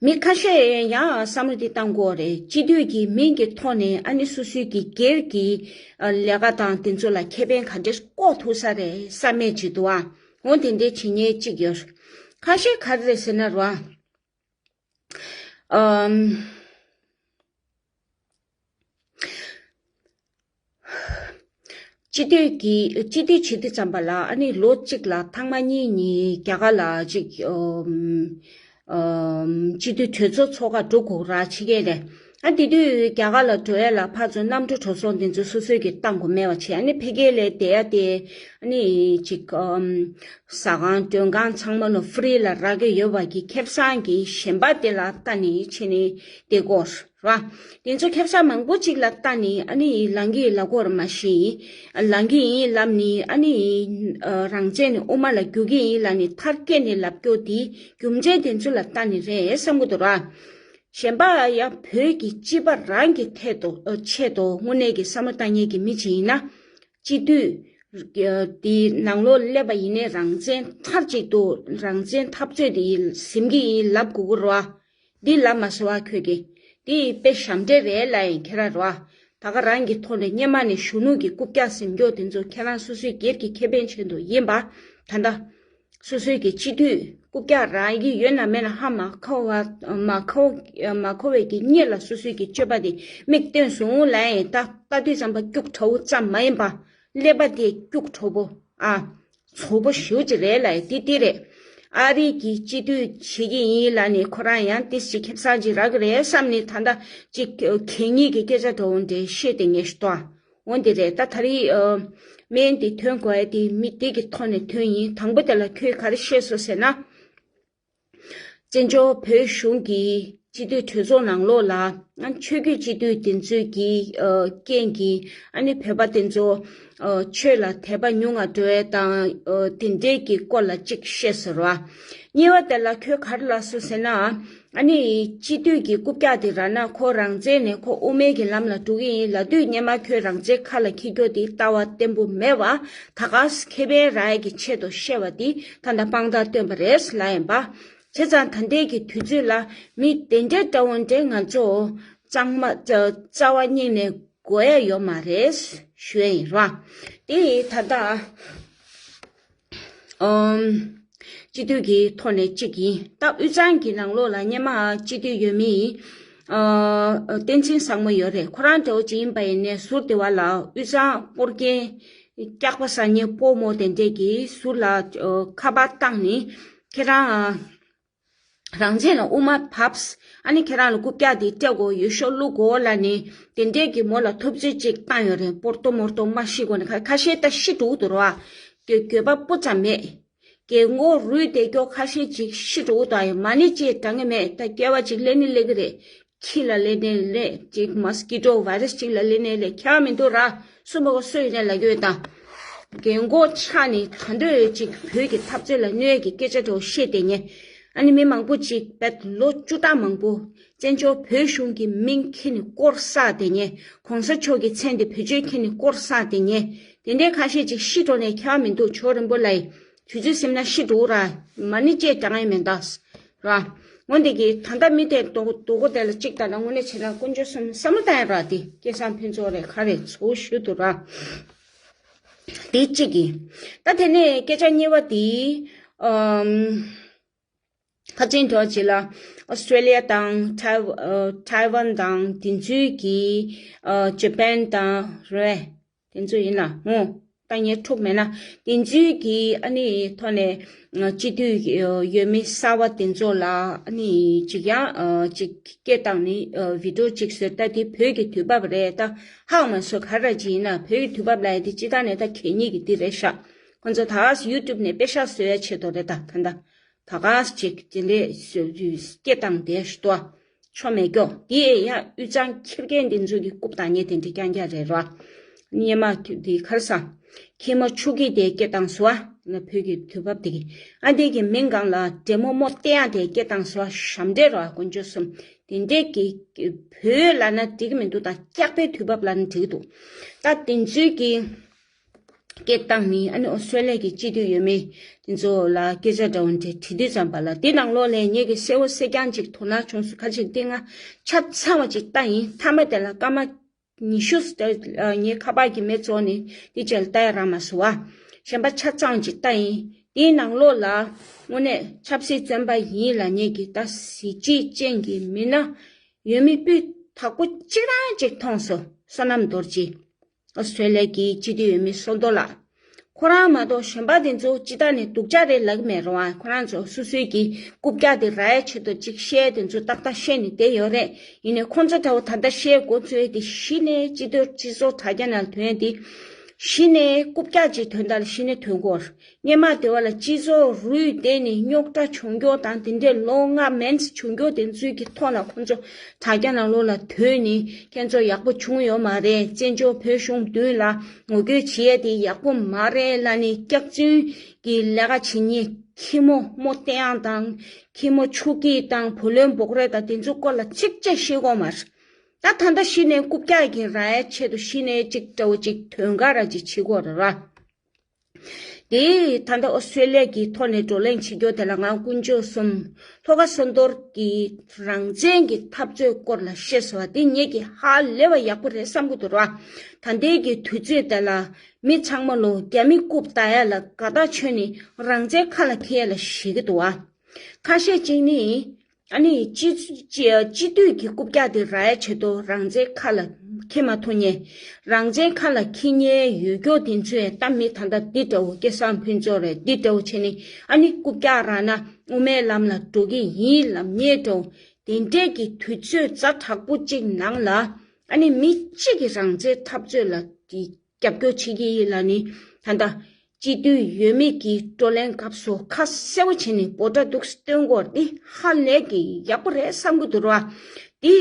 མི་ཁ་ཤས་ཡང་བསམ་བློ་འདི་བཏང་གོ་རེད། སྤྱི་འཐུས་ཀྱི་མིང་གི་ཐོག་ནས་ཨ་ནི་སོ་སོའི་གི་སྒེར་གྱི་ལས་ཀ་དང་དེ་ཚོ་ལ་ཁེ་ཕན་ག་འདྲས་བཀོག་ཐུབ་ས་རེད་བསམ་མེད་ཅིག་འདུག་བ། འོ་དེ་འདྲས་བྱེད་མཁན་ཅིག་ཡོད། ཁ་ཤས་ག་རེ་རེད་ཟེར་ན་རོ། ཨམ། སྤྱི་འཐུས་ཀྱི་སྤྱི་འཐུས་བྱེད་དུས་ཙམ་པ་ལ་ཨ་ནི་ལོ་གཅིག་ལ་ཐེངས་མ་གཉིས་གཉིས་རྒྱ་གར་ལ་ཅིག་ཨམ། ཨམ། སྤྱི་འཐུས་གྲོས་ཚོགས་ཚོགས་ཁག་འགྲོ་དགོས་ར་ཕྱི་རྒྱལ་ནས། ཨ་དེ་དུས་རྒྱ་གར་ལ་འགྲོ་ཡ་ལ་ཕར་ཚུར་གནམ་གྲུ་འགྲོ་སོང་དེ་ཚོ་སོ་སོས་ཀྱིས་བཏང་དགོས་མེད་པ་བྱས། ཨ་ནི་ཕ་གི་ལ་བསྡད་ཡ་དེ་ཨ་ནི་ཅིག་ཨམ། ཟ་ཁང་མགྲོན་ཁང་ཚང་མ་ལོ་free་ལ་རག་གི་ཡོད་པ་གི་ཁེ་བཟང་གི་ཞེན་པ་དེ་ལ་ལྟ་ནས་བྱས་ནས་བསྡད་དགོས་ར། དེ་ཚོ་ཁེ་བཟང་མང་པོ་ཅིག་ལ་ལྟ་ནས་ཨ་ནི་ལང་གི་ལ་གོར་མ་ཤི་ལང་གི་ཡིན་ལབ་ནས། ཨ་ནི་རང་བཙན་ནས་དབུ་མ་ལ་རྒྱུག་གི་ཡིན་ལབ་ནས་མཐར་སྐྱེལ་ནས་ལབ་སྐྱོ་དེ་རྒྱུ་མཚན་དེ་ཚོ་ལ་ལྟ་ནས་རེད་བསམ་གི་འདུག་ར། གཞན་པ་ཡང་བོད་ཀྱི་སྤྱི་པ་རང་གི་ཐད་དུ་ཆེད་དུ་དངོས་གནས་ཀྱི་བསམ་བློ་བཏང་མཁན་གྱི་མི་ཅིག་ཡིན་ན། སྤྱི་འཐུས་དེའི་ནང་ལོགས་སླེབས་པ་ཡིན་ནའི་རང་བཙན་མཐར་གཅིག་ཏུ་རང་བཙན་འཐབ་རྩོད་དེ་ཡིན་ཟིན་གྱི་ཡིན་ལབ་དགོས་ཀྱི་རེད་བ། འདི་ལབ་མ་སོང་བ་ཁྱོད་ཀྱིས། འདི་དཔེ་ཞབས་འདྲེན་རེད་ལབ་ཡིན་ཁྱེད་རང་རེད་བ། ད་ག་རང་གི་ཐོག་ནས་སྔོན་མ་ནས་གཞོན་ནུ་གི་རྐུབ་བཀྱག་ཟིན་རྒྱུ་དེ་ཚོ་ཁྱེད་རང་སོ་སོའི་སྒེར་གྱི་ཁེ་ཕན་ཆེད་དུ་ཡིན་པ། ད་ལྟ་སོ་སོའི་གི་སྤྱི་འཐུས་རྐུབ་བཀྱག་རག་གི་ཡོད་ན་མེད་ན་ཧ་མ་གོ་བ་མ་གོ་མ་གོ་བའི་གི་གཉིས་ལ་སོ་སོའི་གི་སྤྱོད་པ་དེ་མིག་སྟོན་སོང་ལབ་ཡིན། ད་ལྟ་དུས་ཙམ་པ་སྐྱུག་བྲོ་བོ་ཙམ་མ་ཡིན་པ། ཀླད་པ་དེ་སྐྱུག་བྲོ་བོ་ཨ། བཙོག་པོ་ཞེ་པོ་ཅིག་རེད་ལབ་ཡ་དེ་དེ་རེད། ཨ་རི་གི་སྤྱི་འཐུས་བྱེད་ཀྱི་ཡིན་ལབ་ནས་ཁོ་རང་ཡང་ཏིས་ཅིག་ཁེ་བཟང་ཅིག་རག་གི་རེད་བསམ་ནས་ད་ལྟ་ཅིག་གད་སྙིགས་ཀྱི་སྐད་ཆ་འདྲ་བོ་འདྲ་བཤད་དེ་ངས་ཤི་ཏོ། འོ་འདི་རེད། ད་ད་རེས་སྨན་དེ་ཐོན་དགོས་ཡ་དེ་མི་དེ་གི་ཐོག་ནས་ཐོན་ཡིན། དང་པོ་དེ་ལ་ཁོས་ག་རེ་བཤད་སོང་ཟེར་ན། བཙན་བྱོལ་བོད་གཞུང་གི་སྤྱི་འཐུས་གྲོས་ཚོགས་ནང་ལོགས་ལ་ཆོས་བརྒྱུད་སྤྱི་འཐུས་དེ་ཚོའི་གི་རྐྱེན་གྱིས་ཨ་ནི་བོད་པ་དེ་ཚོ་ཆོས་ལ་དད་པ་ཉུང་ང་འགྲོ་ཡ་དང་དེ་འདྲའི་གི་སྐོར་ལ་གཅིག་བཤད་ཟེར་བ། གཉིས་པ་དེ་ལ་ཁོས་ག་རེ་ལབ་སོང་ཟེར་ན། ཨ་ནི་སྤྱི་འཐུས་ཀྱི་རྐུབ་བཀྱག་དེ་རག་ན་ཁོ་རང་བཙན་ནས་ཁོ་དབུ་མའི་གི་ལམ་ལ་འགྲོ་གི་ཡིན་ལབ་དུས་སྔོན་མ་ཁོས་རང་བཙན་ཁ་ལ་འཁྱེར་རྒྱུ་དེ་ལྟ་བ་བརྟན་པོ་མེད་པ། ད་ག་ཁེ་ཕན་རག་ཡ་གི་ཆེད་དུ་བཤད་པ་དེ་ད་ལྟ་དཔང་རྟགས་སྟོན་པ་རེད་ལབ་ཡིན་པ། བྱས་ཙང་ད་ལྟའི་གི་དུས་ཚོད་ལ་མི་དེ་འདྲའི་འདྲ་བོ་འདྲ་ང་ཚོ་གཙང་མ་རྩ་བ་ཉིད་ནས་དགོས་ཡ་ཡོད་མ་རེད་ཞུ་ཡ་ཡིན་ར། དེ་ད་ལྟ་ཨམ། སྤྱི་འཐུས་ཀྱི་ཐོག་ནས་གཅིག་ཡིན། ད་དབུས་གཙང་གི་ནང་ལོགས་ལ་སྔོན་མ་སྤྱི་འཐུས་ཡོད་མི་ཨ། བསྟན་འཛིན་བཟང་མོ་ཡོད་རེད། ཁོ་རང་འདྲ་བོ་ཅིག་ཡིན་པ་ཡིན་ནའི་ཟུར་དེ་བ་ལ་དབུས་གཙང་སྤོར་མཁན་སྐྱག་པ་ཟ་མཁན་སྤོ་རྨོ་དེ་འདྲས་ཀྱིས་ཟུར་ལ་ཨ། ཁ་པར་བཏང་ནས་ཁྱེད་རང་ཨ། རང་བཙན་ལ་དབུ་མ་བབས། ཨ་ནི་ཁྱེད་རང་ལ་རྐུབ་བཀྱག་དེ་སྤྲད་དགོས། འོས་ཤོག་བླུག་དགོས་ལབ་ནས་དེ་འདྲས་ཀྱི་མོ་ལ་ཐུབ་ཚོད་ཅིག་བཏང་ཡོད་རེད། སྤོར་ཏོ་མོར་ཏོ་མ་ཤི་གོ་ནས་ཁ་ཁ་ཤས་ད་ཤི་འགྲོ་གི་འདུག་ར་བ། གྱོད་གྱོད་པ་སྤུ་ཙམ་མེད། རྒན་གོག་རུལ་བསྡད་ཀྱོག་ཁ་ཤས་ཅིག་ཤི་འགྲོ་གི་འདུག་ཨ་ཡོད་མ་ནི་ཅིག་དྲང་གི་མེད། ད་སྐྱེ་བ་ཅིག་སླེབས་ནི་སླེབས་གི་རེད། ཁྱི་ལ་སླེབས་ནས་སླེབས་ཅིག་མོ་སི་ཀི་ཊོ་བྷའི་རེ་སི་ཅིག་ལ་སླེབས་ནས་སླེབས་ཁྱད་མི་འདུག་ར། སུ་མ་གོ་སུ་ཡིན་ནས་ལབ་རྒྱུ་ཡོད་དང་། རྒན་གོག་ཆགས་ནས་ད་འདོད་ཅིག་བོད་ཀྱི་འཐབ་རྩོད་ལ་གནོད་ཀྱི་སྐད་ཆ་འདྲ་བོ་བཤད་དེ་ཉེ། ཨ་ནི་མི་མང་པོ་ཅིག་བེད་ལོ་བཅུ་ཕྲག་མང་པོ་བཙན་བྱོལ་བོད་གཞུང་གི་མིང་ཁྱེར་ནས་སྐོར་བསགས་དེ་ཉེ། གོང་ས་མཆོག་གི་མཚན་དེ་བེད་སྤྱོད་ཁྱེར་ནས་སྐོར་བསགས་དེ་ཉེ། དེ་འདྲའི་ཁ་ཤས་ཅིག་ཤི་འགྲོ་ནས་ཁྱད་མི་འདུག་ཇོ་རིན་པོ་ལགས་ཡིན། དུས་ཚོད་ཟིན་ན་ཤི་འགྲོ་ར། མ་ཎི་བཅས་དྲང་ཡས་མེད་ད། ར། འོན་ཏེ་གི་ད་ལྟ་མི་དེ་དོ་དོ་གོ་དེ་ལ་གཅིག་ད་ལ་དངོས་གནས་བྱས་ན་དཀོན་མཆོག་གསུམ་བསམ་བློ་བཏང་ཡ་ར་དེ་སྐལ་བཟང་ཕུན་ཚོགས་རེད་ག་རེ་ཚོ་ཞུ་དུ་ར། དེ་གཅིག་གི། ད་དེ་ནས་སྐད་ཆ་གཉིས་པ་དེ། ཨམ། ཁ་ཅན་འགྲོ་བྱེད་ལ། ཨོ་སི་ཀྲེ་ལི་ཡ་དང་ཐའེ་ཨ་ཐའེ་ཝན་དང་དེ་ཚོའི་གི། ཨ་ཇ་པན་དང་རེད། དེ་ཚོ་ཡིན་ན་ཧོ། ད་ངས་འཁྲུག་མེད་ན། དེ་ཚོའི་གི་ཨ་ནི་ཐོག་ནས་སྤྱི་འཐུས་ཡོད་མི་གསར་བ་དེ་ཚོ་ལ་ཨ་ནི་ཅིག་ཡང་ཅིག་སྐད་བཏང་ནི་བི་ཌིའོ་ཅིག་བཟོས། ད་དེ་བོད་ཀྱི་དུས་བབ་རེད། ད་ཧའོ་མ་སོ་ག་ར་ཅིག་ཡིན་ན་བོད་ཀྱི་དུས་བབ་ལ་ཡ་དེ་སྤྱི་བཏང་ནས་ད་གད་སྙིགས་ཀྱི་དེ་རེད་ཤག་ཁོང་ཚོ་ད་ཡུ་ཊུབ་ནས་པེ་ཤག་བཟོ་ཡ་ཆེད་དུ་རེད། ད་ད་ད་ད་ག་ཅིག་དེ་འདྲས་སྐད་བཏང་བསྡད་ཤི་ཏོ། ཆོ་མེད་ཀྱོ། དེ་ཡང་དབུས་གཙང་ཁེར་རྐྱང་དེ་ཚོ་གི་རྐུབ་བཏང་མཁན་དེ་འདྲ་རྐྱང་རྐྱང་རེད་རོ། སྙེ་མ་དེ་ཁར་ས། ཁྱི་མོ་ཆུ་ཀི་དེ་སྐད་བཏང་སོ། ན་བོད་ཀྱི་དུས་བབ་དེ་གི། ཨ་དེ་གི་མིང་གང་ལ་འདྲེ་མོ་མོ་བསྟན་ཡང་དེ་སྐད་བཏང་སོ། ཞབས་འདྲེ་རོ་དཀོན་མཆོག་གསུམ། དེ་འདྲས་ཀྱི་བོད་ལ་ན་འགྲིག་མི་འདུག་ད་སྐྱག་པའི་དུས་བབ་ལ་ན་འགྲིག་འདུག་ད་དེ་ཚོའི་གི། སྐད་བཏང་ནི་ཨ་ནི་ཨོ་སི་ཀྲེ་ལི་ཡ་གི་སྤྱི་འཐུས་ཡོད་མི་དེ་ཚོ་ལ་སྐད་ཆ་འདྲ་བོ་འདྲ་དྲི་དུས་ཙམ་པ་ལ་དེ་ནང་ལོགས་ལས་ངེད་ཀྱི་གསལ་བོ་གསལ་རྐྱང་ཅིག་དོ་སྣང་བྱུང་སོང་། ཁ་ཅིག་སྟེང་ང་ཆ་ཚང་བ་ཅིག་ལྟ་ཡིན། མཐའ་མ་དེ་ལ་སྐར་མ་ཉི་ཤུ་ངའི་ཁ་པར་གྱི་མེ་བཙོག་ནི་དེ་ཅལ་ལྟ་ཡ་རག་མ་སོང་བ། གཞན་པ་ཆ་ཚང་ཅིག་ལྟ་ཡིན། དེའི་ནང་ལོགས་ལ་དངོས་གནས་ཆབ་སྲིད་བཙོན་པ་ཡིན་ལབ་མཁན་གྱི་ད་གཟི་བརྗིད་ཅན་གྱི་མི་སྣ་ཡོད་མི་སྤུས་དག་པོ་གཅིག་རང་ཅིག་མཐོང་སོང་། བསོད་ནམས་རྡོ་རྗེ། ཨོ་སི་ཀྲེ་ལི་ཡ་གི་སྤྱི་འཐུས་འོས་མི་བསོད་རྡོར་ལགས། ཁོ་རང་མ་གཏོགས་གཞན་པ་དེ་ཚོ་སྤྱི་བཏང་ནས་སྡུག་ཅག་རེད་ལབ་ཀྱི་མེད་རུང་། ཁོ་རང་ཚོ་སོ་སོའི་གི་རྐུབ་བཀྱག་དེ་རག་ཡ་ཆེད་དུ་ཅིག་བཤད་དེ་ཚོ་ཏག་ཏག་བཤད་ནས་བསྡད་ཡོད་རེད། ཡིན་ནའི་ཁོང་ཚོ་འདྲ་བོ་ད་ལྟ་བཤད་འགོ་ཚུགས་དེ་གཞི་ནས་སྤྱི་འཐུས་སྤྱི་ཚོགས་དྲ་རྒྱ་ནང་ཐོན་དེ། གཞི་ནས་རྐུབ་བཀྱག་ཅིག་ཐོན་ད་ལ་གཞི་ནས་ཐོན་གོ། སྔོན་མ་དེ་བ་ལ་སྤྱི་ཚོགས་རུས་བསྡད་ནས་རྙོག་དྲ་བྱུང་རྒྱུ་དང་དེ་འདྲའི་ལོ་ལྔ་མན་ཚེ་བྱུང་རྒྱུ་དེ་ཚོའི་གི་ཐོག་ལ་ཁོང་ཚོ་དྲ་རྒྱ་ནང་ལོགས་ལ་ཐོན་ནས་ཁྱེད་ཚོ་ཡག་པོ་བྱུང་ཡོད་མ་རེད། བཙན་བྱོལ་བོད་གཞུང་མདུན་ལ་ངོ་རྒོལ་བྱེད་ཡས་དེ་ཡག་པོ་མ་རེད་ལབ་ནས་སྐྱག་རྫུན་གྱི་ལས་ཀ་བྱེད་མཁན་ཁྱི་མོ་རྨོ་བསྟན་དབྱངས་དང་ཁྱི་མོ་ཆུ་སྐྱིད་དང་བུ་ལོན་འབོག་རེད་ད་དེ་ཚོ་སྐོར་ལ་ཚིག་བཅད་ཤེས་གོ་མ་རེད། ད་ད་ལྟ་གཞི་ནས་རྐུབ་བཀྱག་གི་རག་ཡས་ཆེད་དུ་གཞི་ནས་ཅིག་འདྲ་བོ་ཅིག་དོན་ག་ར་ཅིག་བྱེད་དགོས་རེད་ར། དེ་ད་ལྟ་ཨོ་སི་ཀྲེ་ལི་ཡ་གི་ཐོག་ནས་བགྲོ་གླེང་བྱེད་རྒྱུ་དེ་ལ་ང་དཀོན་མཆོག་གསུམ་ལྷོ་ཁ་བསོད་རྡོར་གྱི་རང་བཙན་གྱི་འཐབ་རྩོད་སྐོར་ལ་བཤད་སོང་བ་དེ་ངེད་ཀྱི་ཧ་ལས་པ་ཡག་པོ་རེད་བསམ་གྱི་འདུག་ར། ད་ལྟའི་གི་དུས་ཚོད་དེ་ལ་མི་ཚང་མ་ལོ་རྒྱ་མི་རྐུབ་བལྟ་ཡ་ལ་དགའ་ཐག་ཆོད་ནས་རང་བཙན་ཁ་ལ་འཁྱེར་ཡ་ལ་ཞེད་ཀྱི་འདུག་བ། ཁ་ཤས་ཅིག་ནི། ཨ་ནི་སྤྱི་སྤྱི་སྤྱི་འཐུས་ཀྱི་རྐུབ་བཀྱག་དེ་རག་ཡ་ཆེད་དུ་རང་བཙན་ཁ་ལ་འཁྱེར་མ་ཐུབ་མཁན། རང་བཙན་ཁ་ལ་འཁྱེར་མཁན་ཡོད་རྒྱུ་དེ་ཚོས་ད་མི་ད་ལྟ་འདི་འདྲ་བོ་སྐལ་བཟང་ཕུན་ཚོགས་རེད་འདི་འདྲ་བོ་བྱས་ནས་ཨ་ནི་རྐུབ་བཀྱག་རག་ན་དབུ་མའི་ལམ་ལ་འགྲོ་གི་ཡིན་ལབ་མཁན་འདྲ་བོ། དེ་འདྲས་ཀྱི་དུས་ཚོད་ཛ་དྲག་པོ་གཅིག་ནང་ལ་ཨ་ནི་མི་གཅིག་གི་རང་བཙན་འཐབ་རྩོད་ལ་དེ། རྒྱབ་སྐྱོར་བྱེད་ཀྱི་ཡིན་ལབ་ནི། ད་ལྟ་སྤྱི་འཐུས་འོས་མི་གི་བགྲོ་གླེང་སྐབས་སུ་ཁ་གསལ་པོ་བྱས་ནས་འབོད་སྒྲ་འདུག་སྟོན་དགོས་འདི་ཧ་ལས་ཀྱི་ཡག་པོ་རེད་བསམ་གྱི་འདུག་ར། འདི་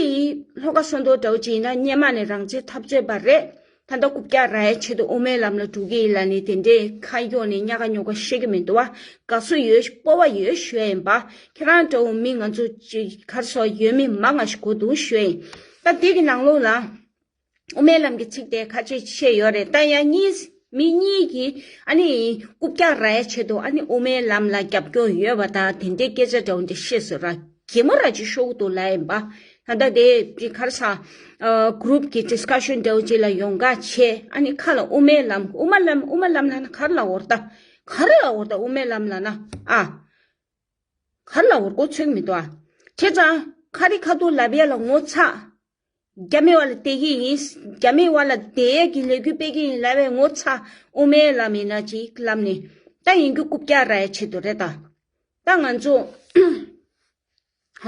ལྷོ་ཁ་བསོད་རྡོར་འདྲ་བོ་ཅིག་ཡིན་ན་སྔོན་མ་ནས་རང་བཙན་འཐབ་རྩོད་པ་རེད། ད་ལྟ་རྐུབ་བཀྱག་རག་ཡའི་ཆེད་དུ་དབུ་མའི་ལམ་ལ་འགྲོ་གི་ཡིན་ལབ་ནི་དེ་འདྲའི་ཁ་གཡོག་ནས་ཉག་ག་ཉོག་ག་བཤད་ཀྱི་མི་འདུག་བ། དགའ་བསུ་ཡོད་སྤོབས་པ་ཡོད་ཞུ་ཡ་ཡིན་པ། ཁྱེད་རང་འདྲ་བོ་མི་ང་ཚོ་ཅིག་ག་རེ་ཟེར་ཡོད་མི་མང་ང་ཞིག་གོ་འདུག་ཞུ་ཡ་ཡིན། ད་འདི་གི་ནང་ལོགས་ལ། དབུ་མའི་ལམ་གྱི་ཚིག་དེ་ཁ་ཆེ་ཆེ་ཡོད་རེད། ད་ཡང་གཉིས་མི་གཉིས་ཀྱིས་ཨ་ནི་རྐུབ་བཀྱག་རག་ཡའི་ཆེད་དུ་ཨ་ནི་དབུ་མའི་ལམ་ལ་རྒྱབ་སྐྱོར་ཡོད་པ་དང་དེ་འདྲའི་སྐད་ཆ་འདྲ་བོ་འདི་བཤད་སོང་ར། གད་མོ་ར་ཅིག་ཤོར་གི་འདུག་ལབ་ཡིན་པ། ད་ལྟ་དེ་ག་རེ་ཟེར། ཨ་གུ་རུབ་ཀྱི་ཌིས་ཀ་ཤན་འདྲ་བོ་ཅིག་ལ་ཡོང་ག་བྱས་ཨ་ནི་ཁ་ལ་དབུ་མའི་ལམ་དབུ་མ་ལམ་དབུ་མ་ལམ་ལབ་ན་ག་རེ་ལབ་དགོས་རེད་ད། ག་རེ་ལབ་དགོས་རེད་ད་དབུ་མའི་ལམ་ལབ་ན་ཨ། ག་རེ་ལབ་དགོས་རེད་མགོ་ཚོད་མི་འདུག་ཨ། བྱས་ཙང་ཁ་རི་ཁ་ཐུག་ལབ་ཡ་ལ་ངོ་ཚ། རྒྱ་མི་བ་ལ་བསྡད་ཀྱི་ཡིན། རྒྱ་མི་བ་ལ་བསྡད་ཀྱི་ལས་འགུལ་སྤེལ་གྱི་ཡིན་ལབ་པའི་ངོ་ཚ། དབུ་མའི་ལམ་ཡིན་ན་ཅིག་ལབ་ནས་ད་ཡིན་རྒྱུ་རྐུབ་བཀྱག་རག་ཡའི་ཆེད་དུ་རེད་ད། ད་ང་ཚོ་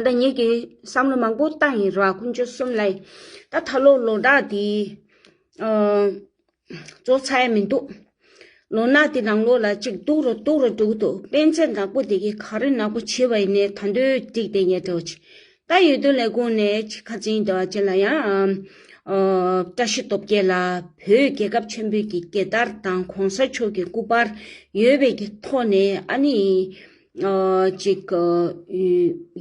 ད་ངེད་ཀྱིས་བསམ་བློ་མང་པོ་བཏང་ཡིན་ར་དཀོན་མཆོག་གསུམ་ལ་ད་ད་ལོ་ལོ་འདྲ་དེ་ཨ། རྫོགས་ཚར་ཡ་མི་འདུག་ལོ་ན་དེ་ནང་ལོགས་ལ་གཅིག་སྡུག་རུ་སྡུག་རུ་འགྲོ་གི་འདུག་དཔེ་མཛོད་ནག་པོ་དེ་གིས་ག་རེ་ནག་པོ་བྱས་པ་ཡིན་ནའི་ད་དུང་འགྲིག་བསྡད་མཁན་འདྲ་བོ་ཅིག་ད་འོས་བསྡུ་ལས་ཁུངས་ནས་ཅིག་ཁ་ཚིག་འདྲ་བ་ཅིག་ལ་ཡང་ཨ་བཀྲ་ཤིས་སྟོབས་རྒྱལ་ལ་བོད་རྒྱལ་ཁབ་ཆེན་པོའི་གི་རྒྱལ་དར་དང་གོང་ས་མཆོག་གི་སྐུ་པར་ཡོད་པའི་གི་ཐོག་ནས་ཨ་ནི་ཨ་ཅིག་ཨ་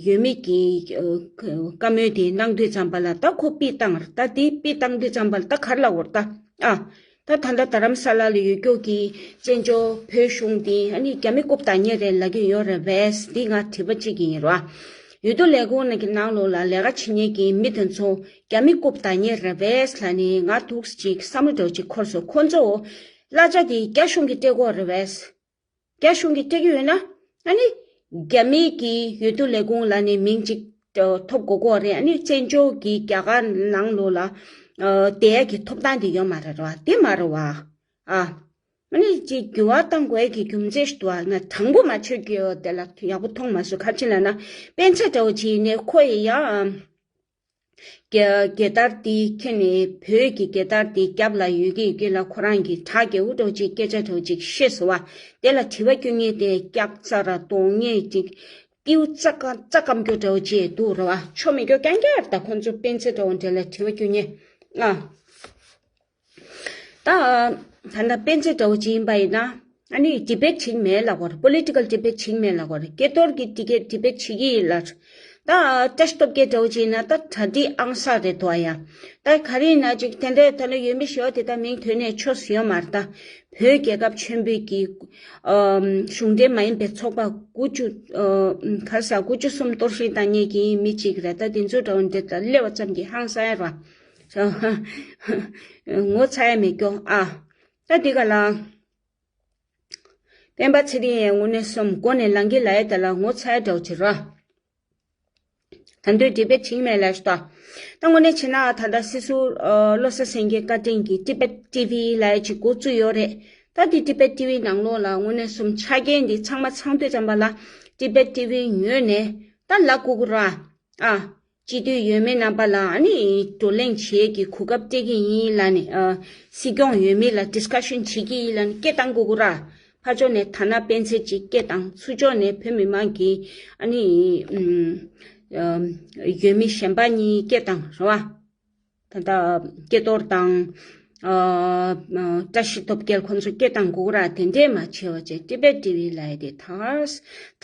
ཡོད་མེད་ཀྱི་ཨ་བཀའ་མོལ་དེ་གནང་དུས་ཙམ་པ་ལ་ད་ཁོ་ཕུད་བཏང་ར། ད་དེ་ཕུད་བཏང་དུས་ཙམ་པ་ལ་ད་ག་རེ་ལབ་དགོས་རེད་ད། ཨ། ད་ད་ལྟ་རྡ་རམ་ས་ལ་ལ་ཡོད་རྒྱུ་གི་བཙན་བྱོལ་བོད་གཞུང་འདི་ཨ་ནི་རྒྱ་མི་རྐུབ་བཏང་མཁན་རེད་ལབ་ཀྱི་ཡོད་རེད་པས། འདི་ང་དྲི་བ་གཅིག་ཡིན་རོ། འོས་བསྡུ་ལས་ཁུངས་ནང་གི་ནང་ལོགས་ལ་ལས་ཀ་བྱེད་མཁན་གྱི་མི་དེ་ཚོ་རྒྱ་མི་རྐུབ་བཏང་མཁན་རེད་པས་ལབ་ནས་ང་ཐུགས་གཅིག་བསམ་བློ་འདྲ་བོ་གཅིག་འཁོར་སོང་། ཁོ་ཚོ་གླ་ཆ་དེ་རྒྱ་གཞུང་གིས་སྤྲད་ཀྱི་ཡོད་རེད་པས། རྒྱ་གཞུང་གིས་སྤྲད་ཀྱི་ཡོད་ན་ཨ་ནི་རྒྱ་མི་གི་འོས་བསྡུ་ལས་ཁུངས་ལ་ནི་མིང་གཅིག་ཐོབ་དགོས་ཀྱི་ཡོད་རེད། ཨ་ནི་བཙན་བྱོལ་གྱི་རྒྱ་གར་ནང་ལོགས་ལ་བསྡད་ཡ་གི་ཐོབ་ཐང་དེ་ཡོད་མ་རེད་རོ། དེ་མ་རེད་བ། ཨ། ཨ་ནི་ཅིག་འགྱུར་བ་གཏང་དགོས་ཀྱི་རྒྱུ་མཚན་ཞིག་འདུག་ཨ་ང་དྲང་པོ་མ་ཆོད་ཀྱི་ཡོད་དེ་ལ་ཡག་པོ་མཐོང་མ་སོང་། ག་རེ་ལབ་ན་སྤེན་ཚེ་འདྲ་བོ་ཅིག་ནས་ཁོ་ཡི་ཡ་རྒྱ་རྒྱལ་དར་དེ་ཁྱེར་ནས་བོད་ཀྱི་རྒྱལ་དར་དེ་རྒྱབ་ལ་ཡོད་ཀྱི་ཡོད་ཀྱི་ལ་ཁོ་རང་གི་གྲགས་རྒྱས་པོ་འདྲ་བོ་ཅིག་སྐད་ཆ་འདྲ་བོ་ཅིག་བཤད་སོང་བ། དེ་ལ་དྲི་བ་སྐྱོན་མཁན་དེ་སྐྱག་རྩ་ར་གཏོང་མཁན་ཅིག་ཏིའུ་རྩ་ཀ་རྩ་སྐམ་རྒྱུ་འདྲ་བོ་ཅིག་འདུག་རེད་བ། ཆོ་མེད་རྒྱུ་རྐྱང་རྐྱང་རེད། ད་ཁོང་ཚོ་སྤེན་ཚེ་འདྲ་བོ་འདྲ་ལ་དྲི་བ་སྐྱོན་མཁན་ཨ། ད་ད་ལྟ་སྤེན་ཚེ་འདྲ་བོ་ཅིག་ཡིན་པ་ཡིན་ན་ཨ་ནི་ཌི་བེཊ་བྱེད་མེད་ལབ་དགོས་རེད། པོ་ལི་ཊི་ཀལ་ཌི་བེཊ་བྱེད་མེད་ལབ་དགོས་རེད། སྐལ་རྡོར་གྱིས་ཌི་བེཊ་བྱེད་ཀྱི་ཡིན་ལབ། ད་བཀྲ་ཤིས་སྟོབས་རྒྱལ་འདྲ་བོ་ཅིག་ཡིན་ན་ད་གྲ་སྒྲིག་ཨང་གསར་རེད་འདུག་ཨ་ཡ། ད་ག་རེ་ཡིན་ན་ཅིག་དེ་འདྲའི་ད་ལྟ་ཡོད་མི་ཞེ་པོ་དེ་ད་མིང་ཐོན་ནས་ཆོས་ཡོད་མ་རེད། ད་བོད་རྒྱལ་ཁབ་ཆེན་པོའི་གི་ཨམ་གཞུང་འབྲེལ་མ་ཡིན་པའི་ཚོགས་པ་དགུ་བཅུ་ཨམ་ག་རེ་ཟ་དགུ་བཅུ་གསུམ་གཏོར་བཤིག་བཏང་མཁན་གྱི་མི་གཅིག་རེད། ད་དེ་ཚོ་འདྲ་བོ་འདི་ད་སླེབས་པ་ཙམ་གྱིས་ཧང་སང་ཡ་རེད། ངོ་ཚ་ཡ་མེད་ཀྱོ་ཨ། ད་འདི་ག་ལ། སྤེན་པ་ཚེ་རིང་ཡང་དངོས་གནས་སོམ་མགོ་ནས་ལངས་ཀྱི་ལ་ཡ་ད་ལ་ངོ་ཚ་ཡ་འདྲ་བོ་བྱེད་རོ། ད་འདོད་འདྲི་པའི་ཆིང་མེད་ལ་ཤི་ཏོ། ད་དངོས་གནས་བྱས་ན་ད་ལྟ་སྲིད་ཟུར་བློ་བཟང་སེང་གེ་བཀའ་དྲིན་གྱིས་ཊི་བེཊ་ཊི་ཝི་ལ་ཡ་ཅིག་འགོ་བཙུགས་ཡོད་རེད། ད་འདི་ཊི་བེཊ་ཊི་ཝི་ནང་ལོགས་ལ་དངོས་གནས་སོམ་ཆ་རྐྱེན་འདི་ཚང་མ་ཚང་དུས་ཙམ་པ་ལ་ཊི་བེཊ་ཊི་ཝི་ངོས་ནས་ད་ལ་ཀུ་ཀུ་ར། ཨ། སྤྱི་འཐུས་འོས་མི་རྣམ་པ་ལ་ཨ་ནི་བགྲོ་གླེང་བྱེད་ཀྱི་གོ་སྐབས་སྤྲད་ཀྱི་ཡིན་ལབ་ནས་ཨ། སྲིད་སྐྱོང་འོས་མི་ལ་ཌི་སི་ཀ་ཤན་བྱེད་ཀྱི་ཡིན་ལབ་ནས་སྐད་བཏང་དགོས་ཀྱི་ར། ཕར་ཕྱོགས་ནས་ཐ་ན་སྤེན་ཚེ་གཅིག་སྐད་བཏང་། ཚུར་ཕྱོགས་ནས་བོད་མི་མང་གི་ཨ་ནི་ཨ། འོས་མི་གཞན་པ་གཉིས་སྐད་བཏང་རེད་བ། ད་ལྟ་སྐལ་རྡོར་དང་ཨ། བཀྲ་ཤིས་སྟོབས་རྒྱལ་ཁོང་ཚོ་སྐད་བཏང་དགོས་ཀྱི་ར། དེ་འདྲས་མ་བྱས་པ་བྱས་ཊི་བེཊ་ཊི་ཝི་ལབ་ཡ་དེ་ད་ད་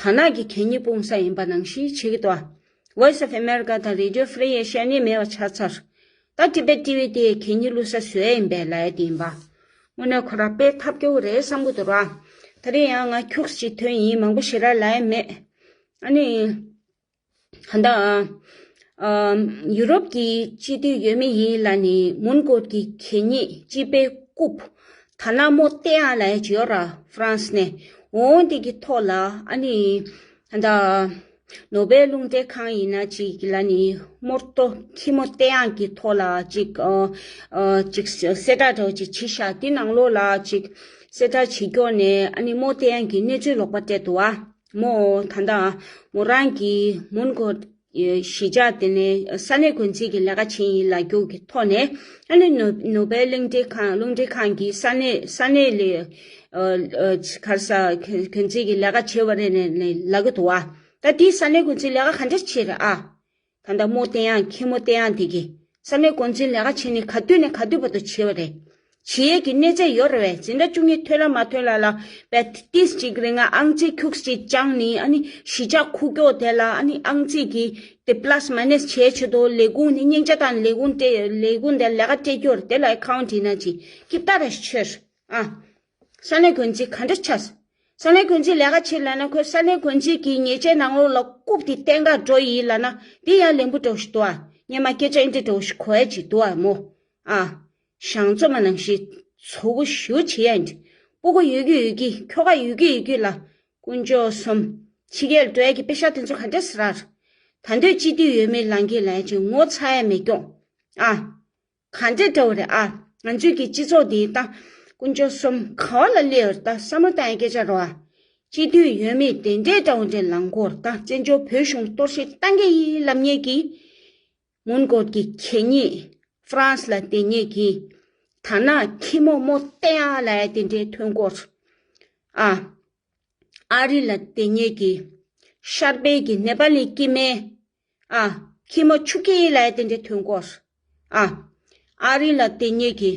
ནག་གི་གད་སྙིགས་སྤུངས་ས་ཡིན་པ་ནང་བཞིན་བྱེད་ཀྱི་འདུག Voice of America དང་Radio Free Asia ནི་མེད་པ་ཆགས་ཚར། ད་ཊི་བེཊ་ཊི་ཝི་དེ་གད་སྙིགས་བླུགས་ས་བཟོ་ཡ་ཡིན་པས་ལབ་ཡ་དེ་ཡིན་པ། དངོས་གནས་ཁོ་རང་དཔེ་ཐབས་སྐྱོ་བོ་རེད་བསམ་གྱི་འདུག་ར། ད་རེས་ཡང་ང་ཁྱུགས་ཅིག་ཐོན་ཡིན། མང་པོ་ཞེ་དྲག་ལབ་ཡ་མེད། ཨ་ནི། ད་ལྟ་ཨ་ཡུ་རོབ་ཀྱི་སྤྱི་འཐུས་འོས་མི་ཡིན་ལབ་ནས་མོན་གྷོ་གི་གད་སྙིགས་སྤྱི་པའི་རྐུབ། ཐ་ན་མོ་བསྟན་ཡག་ལབ་ཡ་ཅིག་ཡོད་ར། ཧྥ་རན་སི་ནས། འོ་འདི་གི་ཐོག་ལ་ཨ་ནི་ད་ནོ་བེལ་རླུང་འཕྲིན་ཁང་ཡིན་ན་ཅིག་ལ་ནི་མོ་ཏོ་ཁྱི་མོ་བསྟན་ཡག་གི་ཐོག་ལ་ཅིག་ཨ་ཨ་ཅིག་གསལ་བསྒྲགས་འདྲ་བོ་ཅིག་བྱས་ཤག་དེ་ནང་ལོགས་ལ་ཅིག་གསལ་བསྒྲགས་བྱེད་སྐྱོར་ནས་ཨ་ནི་མོ་བསྟན་ཡག་གི་གནས་ཚུལ་ལོག་པ་སྤྲད་འདུག་བ། མོ་ད་ལྟ་མོ་རང་གི་མོན་གྷོ་གཞིས་ཆགས་དེ་ནས་ས་གནས་འགོ་འཛིན་གྱི་ལས་ཀ་བྱེད་ཡིན་ལབ་རྒྱུ་གི་ཐོག་ནས་ཨ་ནི་ནོ་ནོ་བེལ་གླིང་ཕྲན་ཁང་གླིང་ཕྲན་ཁང་གི་ས་གནས་ས་གནས་ལས་ཨ་ཨ་ག་རེ་ཟ་འགོ་འཛིན་གྱི་ལས་ཀ་བྱེད་པ་རེད་ནས་ནས་ལབ་གི་འདུག་བ། ད་དེའི་ས་གནས་འགོ་འཛིན་ལས་ཀ་ག་འདྲ་བྱེད་རེད་ཨ། ད་ལྟ་མོ་བསྟན་ཡག་ཁྱི་མོ་བསྟན་ཡག་དེ་གི་ས་གནས་འགོ་འཛིན་ལས་ཀ་བྱེད་ནི་ག་དུས་ནས་ག་དུས་བར་དུ་བྱེད་པ་རེད། བྱེད་ཡས་ཀྱི་གནས་ཚད་ཡོད་རེད་བས། འཛིན་གྲྭ་བཅུ་གཉིས་ཐོན་ལ་མ་ཐོན་ལ་ལ་བས་ཏིས་ཅིག་རིང་ང་ཨང་རྩིས་ཁྱུགས་ཅིག་སྦྱངས་ནི་ཨ་ནི་གཞིས་ཆགས་ཁུག་ཀྱོག་དེ་ལ་ཨ་ནི་ཨང་རྩིས་ཀྱི་དེ་པ་ལ་སི་མ་ནེ་སི་བྱས་ཆེད་དུ་ལས་ཁུངས་ནི་སྙིང་རྗེ་དང་ལས་ཁུངས་སྤྲད་ལས་ཁུངས་དེ་ལས་ཀ་སྤྲད་རྒྱུར་དེ་ལ་ཨེ་ཁའུན་ཊི་ཡིན་ན་ཅིག་ཀིབ་ཏ་ར་ཤི་ཆེར་ཨ། ས་གནས་འགོ་འཛིན་ག་འདྲ་ཆགས། ས་གནས་འགོ་འཛིན་ལས་ཀ་བྱེད་ལབ་ན་ཁོས་ས་གནས་འགོ་འཛིན་གྱི་ཉེས་ཆད་ནང་ལོགས་ལ་རྐུབ་དེ་བསྟན་ག་འགྲོ་ཡིན་ལབ་ན་དེ་ཡང་ལན་པོ་འདྲ་བོ་ཞིག་འདུག་ཨ། སྔོན་མ་སྐད་ཆ་ཨེ་འདྲ་འདྲ་བོ་ཞིག་གོ་ཡ་ཅིག་འདུག་ཨ་མོ། ཨ། ཞང་བཙོ་མ་ནང་བཞིན་ཚོ་གུ་ཞུ་བྱེད་ཡ་འདི། སྤུ་གུ་ཡོད་ཀྱི་ཡོད་ཀྱི་ཁྱོ་ག་ཡོད་ཀྱི་ཡོད་ཀྱི་ལ། དཀོན་མཆོག་གསུམ། ཕྱི་རྒྱལ་འགྲོ་ཡ་གི་པེ་ཤ་དེ་ཚོ་ག་འདྲ་ཟེར་ར། ད་འདོད་སྤྱི་འཐུས་འོས་མི་ལངས་ཀྱི་ལ་ཡ་ཅིག་ངོ་ཚ་ཡ་མེད་ཀྱོག་ཨ། ག་འདྲ་འདྲ་བོ་རེད་ཨ། ང་ཚོའི་གི་སྤྱི་ཚོགས་འདི་ད་དཀོན་མཆོག་གསུམ་ག་བ་ལ་སླེབས་ཡོད་རེད། ད་བསམ་བློ་བཏང་ཡ་སྐད་ཆ་རེད་བ། སྤྱི་འཐུས་འོས་མི་དེ་འདྲའི་འདྲ་བོ་འདྲ་ལངས་སྐོར་ད་བཙན་བྱོལ་བོད་གཞུང་གཏོར་བཤིག་བཏང་གི་ཡིན་ལབ་མཁན་གྱི། མོན་གྷོ་གི་གད་སྙིགས། ཧྥ་རན་སི་ལ་བསྡད་མཁན་གྱི། ད་ནག་ཁྱི་མོ་མོ་བསྟན་ཡག་ལབ་ཡ་དེ་འདྲའི་ཐོན་སྐོར། ཨ། ཨ་རི་ལ་བསྡད་མཁན་གྱི། ཤར་པའི་གི་ནེ་པ་ལི་སྐྱེ་དམན། ཨ། ཁྱི་མོ་ཆུ་སྐྱེས་ལབ་ཡ་དེ་འདྲའི་ཐོན་སྐོར། ཨ། ཨ་རི་ལ་བསྡད་མཁན་གྱི།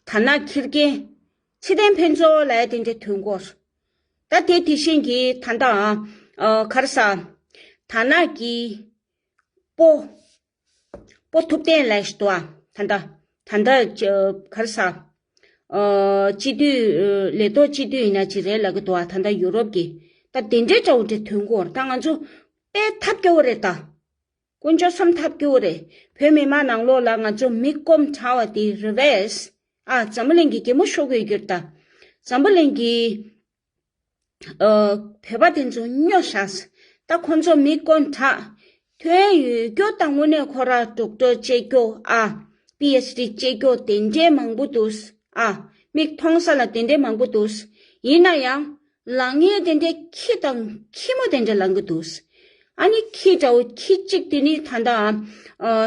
ད་ནག་ཁྱི་རྒན། ཚེ་བརྟན་ཕུན་ཚོགས་ལབ་ཡ་དེ་འདྲའི་ཐོན་སྐོར། ད་དེ་དེ་བཞིན་གྱི་ད་ལྟ་ཨ། ག་རེ་ཟ། ད་ནག་གི་སྤོ། སྤོ་ཐུབ་བསྟན་ལབ་ཞིག་འདུག་ཨ། ད་ལྟ་ད་ལྟ་ག་རེ་ཟ། ཨ་སྤྱི་འཐུས་ལས་ཐོག་སྤྱི་འཐུས་ཡིན་ན་ཅི་རེད་ལབ་གི་འདུག་ཨ། ད་ལྟ་ཡུ་རོབ་ཀྱི་ད་དེ་འདྲའི་འདྲ་བོ་འདྲ་ཐོན་གོ་ད་ང་ཚོ་དཔེ་ཐབས་སྐྱོ་བོ་རེད་ད། དཀོན་མཆོག་གསུམ་ཐབས་སྐྱོ་བོ་རེད། བོད་མི་མང་ནང་ལོགས་ལ་ང་ཚོ་མི་སྐོམ་དྲག་པ་དེ་རེད་པས། ཨ་འཛམ་བུ་གླིང་གི་གད་མོ་ཤོར་དགོས་རྒྱུ་རེད་ད། འཛམ་བུ་གླིང་གི་ཨ་བོད་པ་དེ་ཚོ་སྨྱོ་བཞག་ད་ཁོ་ཚོ་མི་དཀོན་དྲག་ཐོན་ཡོད་རྒྱུ་ད་དངོས་གནས་ཁོ་ར་ཌོག་ཊར་བྱེད་རྒྱུ་ཨ་པི་ཨེཆ་ཌི་བྱེད་རྒྱུ་དེ་འདྲའི་མང་པོ་འདུག་ཨ་མིག་མཐོང་ས་ལ་དེ་འདྲའི་མང་པོ་འདུག་ཡིན་ན་ཡང་ལངས་ངན་དེ་འདྲའི་ཁྱི་དང་ཁྱི་མོ་དེ་འདྲ་ལངས་གི་འདུག་ཨ་ནི་ཁྱི་འདྲ་བོ་ཁྱི་གཅིག་དེ་ནི་ད་ལྟ་ཨ་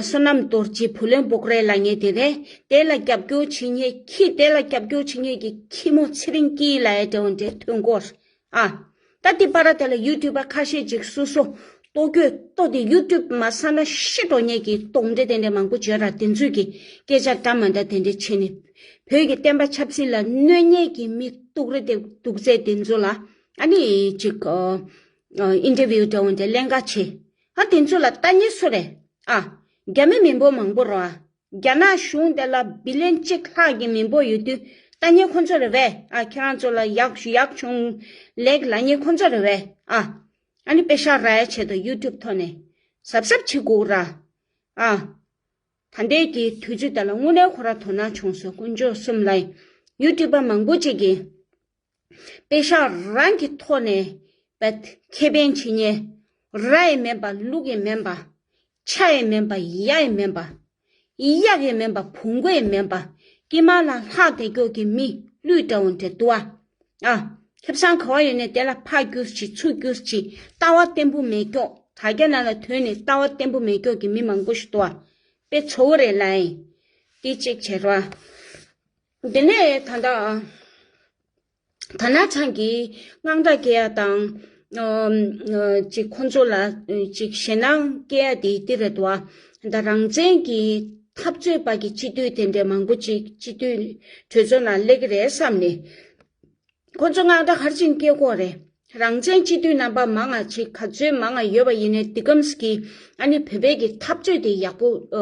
བསོད་ནམས་རྡོ་རྗེ་བུ་ལོན་སྤོག་རེས་ལ་ངེས་དེ་རེད། དེ་ལ་རྒྱབ་སྐྱོར་བྱེད་མཁན་ཁྱི་དེ་ལ་རྒྱབ་སྐྱོར་བྱེད་མཁན་གྱི་ཁྱི་མོ་ཚེ་རིང་སྐྱིད་ལ་ཡ་འདྲ་བོ་འདྲ་ཐོན་གོ་ཨ། ད་དེ་པར་དེ་ལ་ཡུ་ཊུབ་པ་ཁ་ཤས་ཅིག་སོ་སོ་ལྟོ་གོས་ལྟོ་དེ་ཡུ་ཊུབ་མ་ས་ན་ཤི་འགྲོ་མཁན་གྱི་གཏོང་འདྲེ་དེ་འདྲ་མང་པོ་བརྗོད་ར་དེ་ཚོས་ཀྱི་སྐད་ཆ་འདྲ་མ་འདྲ་དེ་འདྲ་བྱས་ནས་བོད་ཀྱི་བསྟན་པ་ཆབ་སྲིད་ལ་གནོད་མཁན་གྱི་མི་སྡུག་རེ་དེ་སྡུག་ཚད་དེ་ཚོ་ལ་ཨ་ནི་ཅིག་ཨ་ཨིན་ཊར་བིའུ་འདྲ་བོ་འདྲ་ལེན་ག་བྱེད། ཨ་དེ་ཚོ་ལ་ལྟ་མཁན་སུ་རེད། ཨ་རྒྱ་མི་མི་འབོར་མང་པོ་རེད་ཨ། རྒྱ་ནག་གཞུང་དེ་ལ་བི་ལིན་གཅིག་ལྷག་གི་མི་འབོར་ཡོད་དུས་ལྟ་མཁན་ཁོ་ཚོ་རེད་པས། ཨ་ཁྱེད་རང་ཚོ་ལ་ཡག་ཡག་བྱུང་ལེགས་ལབ་མཁན་ཁོ་ཚོ་རེད་པས། ཨ་ཨ་ནི་པེ་ཤག་རག་ཡ་ཆེད་དུ་ཡུ་ཊུབ་ཐོག་ནས་གཟབ་གཟབ་བྱེད་དགོས་ར། ཨ་ད་ལྟའི་གི་དུས་ཚོད་དེ་ལ་དངོས་གནས་ཁོ་ར་དོ་སྣང་བྱུང་སོང་དཀོན་མཆོག་གསུམ་ལ་ཡུ་ཊུབ་པ་མང་པོ་ཅིག་གིས་པེ་ཤག་རང་གི་ཐོག་ནས་བད་ཁེ་ཕན་བྱེད་མཁན་ར་ཡི་མེད་པ་ལུག་ཡི་མེད་པ་ཆ་ཡི་མེད་པ་ཡ་ཡི་མེད་པ་གཡག་ཡི་མེད་པ་བོང་གུ་ཡི་མེད་པ་དཀྱིལ་མ་ལ་ལྷག་བསྡད་མཁན་གྱི་མི་ཀླུ་འདྲ་བོ་འདྲ་འདུག་ཨ། ཨ་ཁེ་བཟང་ག་བ་ཡོད་ནས་དེ་ལ་ཕར་རྒྱུགས་ཅིག་ཚུར་རྒྱུགས་ཅིག་ལྟ་བ་བརྟན་པོ་མེད་མཁན་དྲ་རྒྱ་ནང་ལ་ཐོན་ནས་ལྟ་བ་བརྟན་པོ་མེད་མཁན་གྱི་མི་མང་པོ་ཞིག་འདུག་ཨ། དཔེ་ཚོ་བོ་རེད་ལ་ཡིན། དེ་གཅིག་བྱས་རོགས། དེ་ནས་ད་ལྟ་ད་ནག་ཚང་གིས་དངངས་སྐྲག་སྐྱེ་ཡ་དང་། ཨ་ཨ་ཅིག་ཁོང་ཚོ་ལ་ཅིག་ཞེད་སྣང་སྐྱེ་ཡ་དེ་དེ་རེད་དོ། ད་རང་བཙན་གྱི་འཐབ་རྩོད་པ་གི་སྤྱི་འཐུས་དེ་འདྲ་མང་པོ་ཅིག་སྤྱི་འཐུས་གྲོས་ཚོགས་ནང་སླེབས་ཀྱི་རེད་བསམ་ནས། ཁོང་ཚོ་དངངས་སྐྲག་ག་རེ་བྱས་ནས་སྐྱེ་གི་ཡོད་རེད། རང་བཙན་སྤྱི་འཐུས་རྣམ་པ་མང་ང་ཅིག་ག་ཚོད་མང་ང་ཡོད་པ་ཡིན་ནའི་འདི་གམ་གི་ཨ་ནི་བོད་པའི་གི་འཐབ་རྩོད་དེ་ཡག་པོ་ཨ་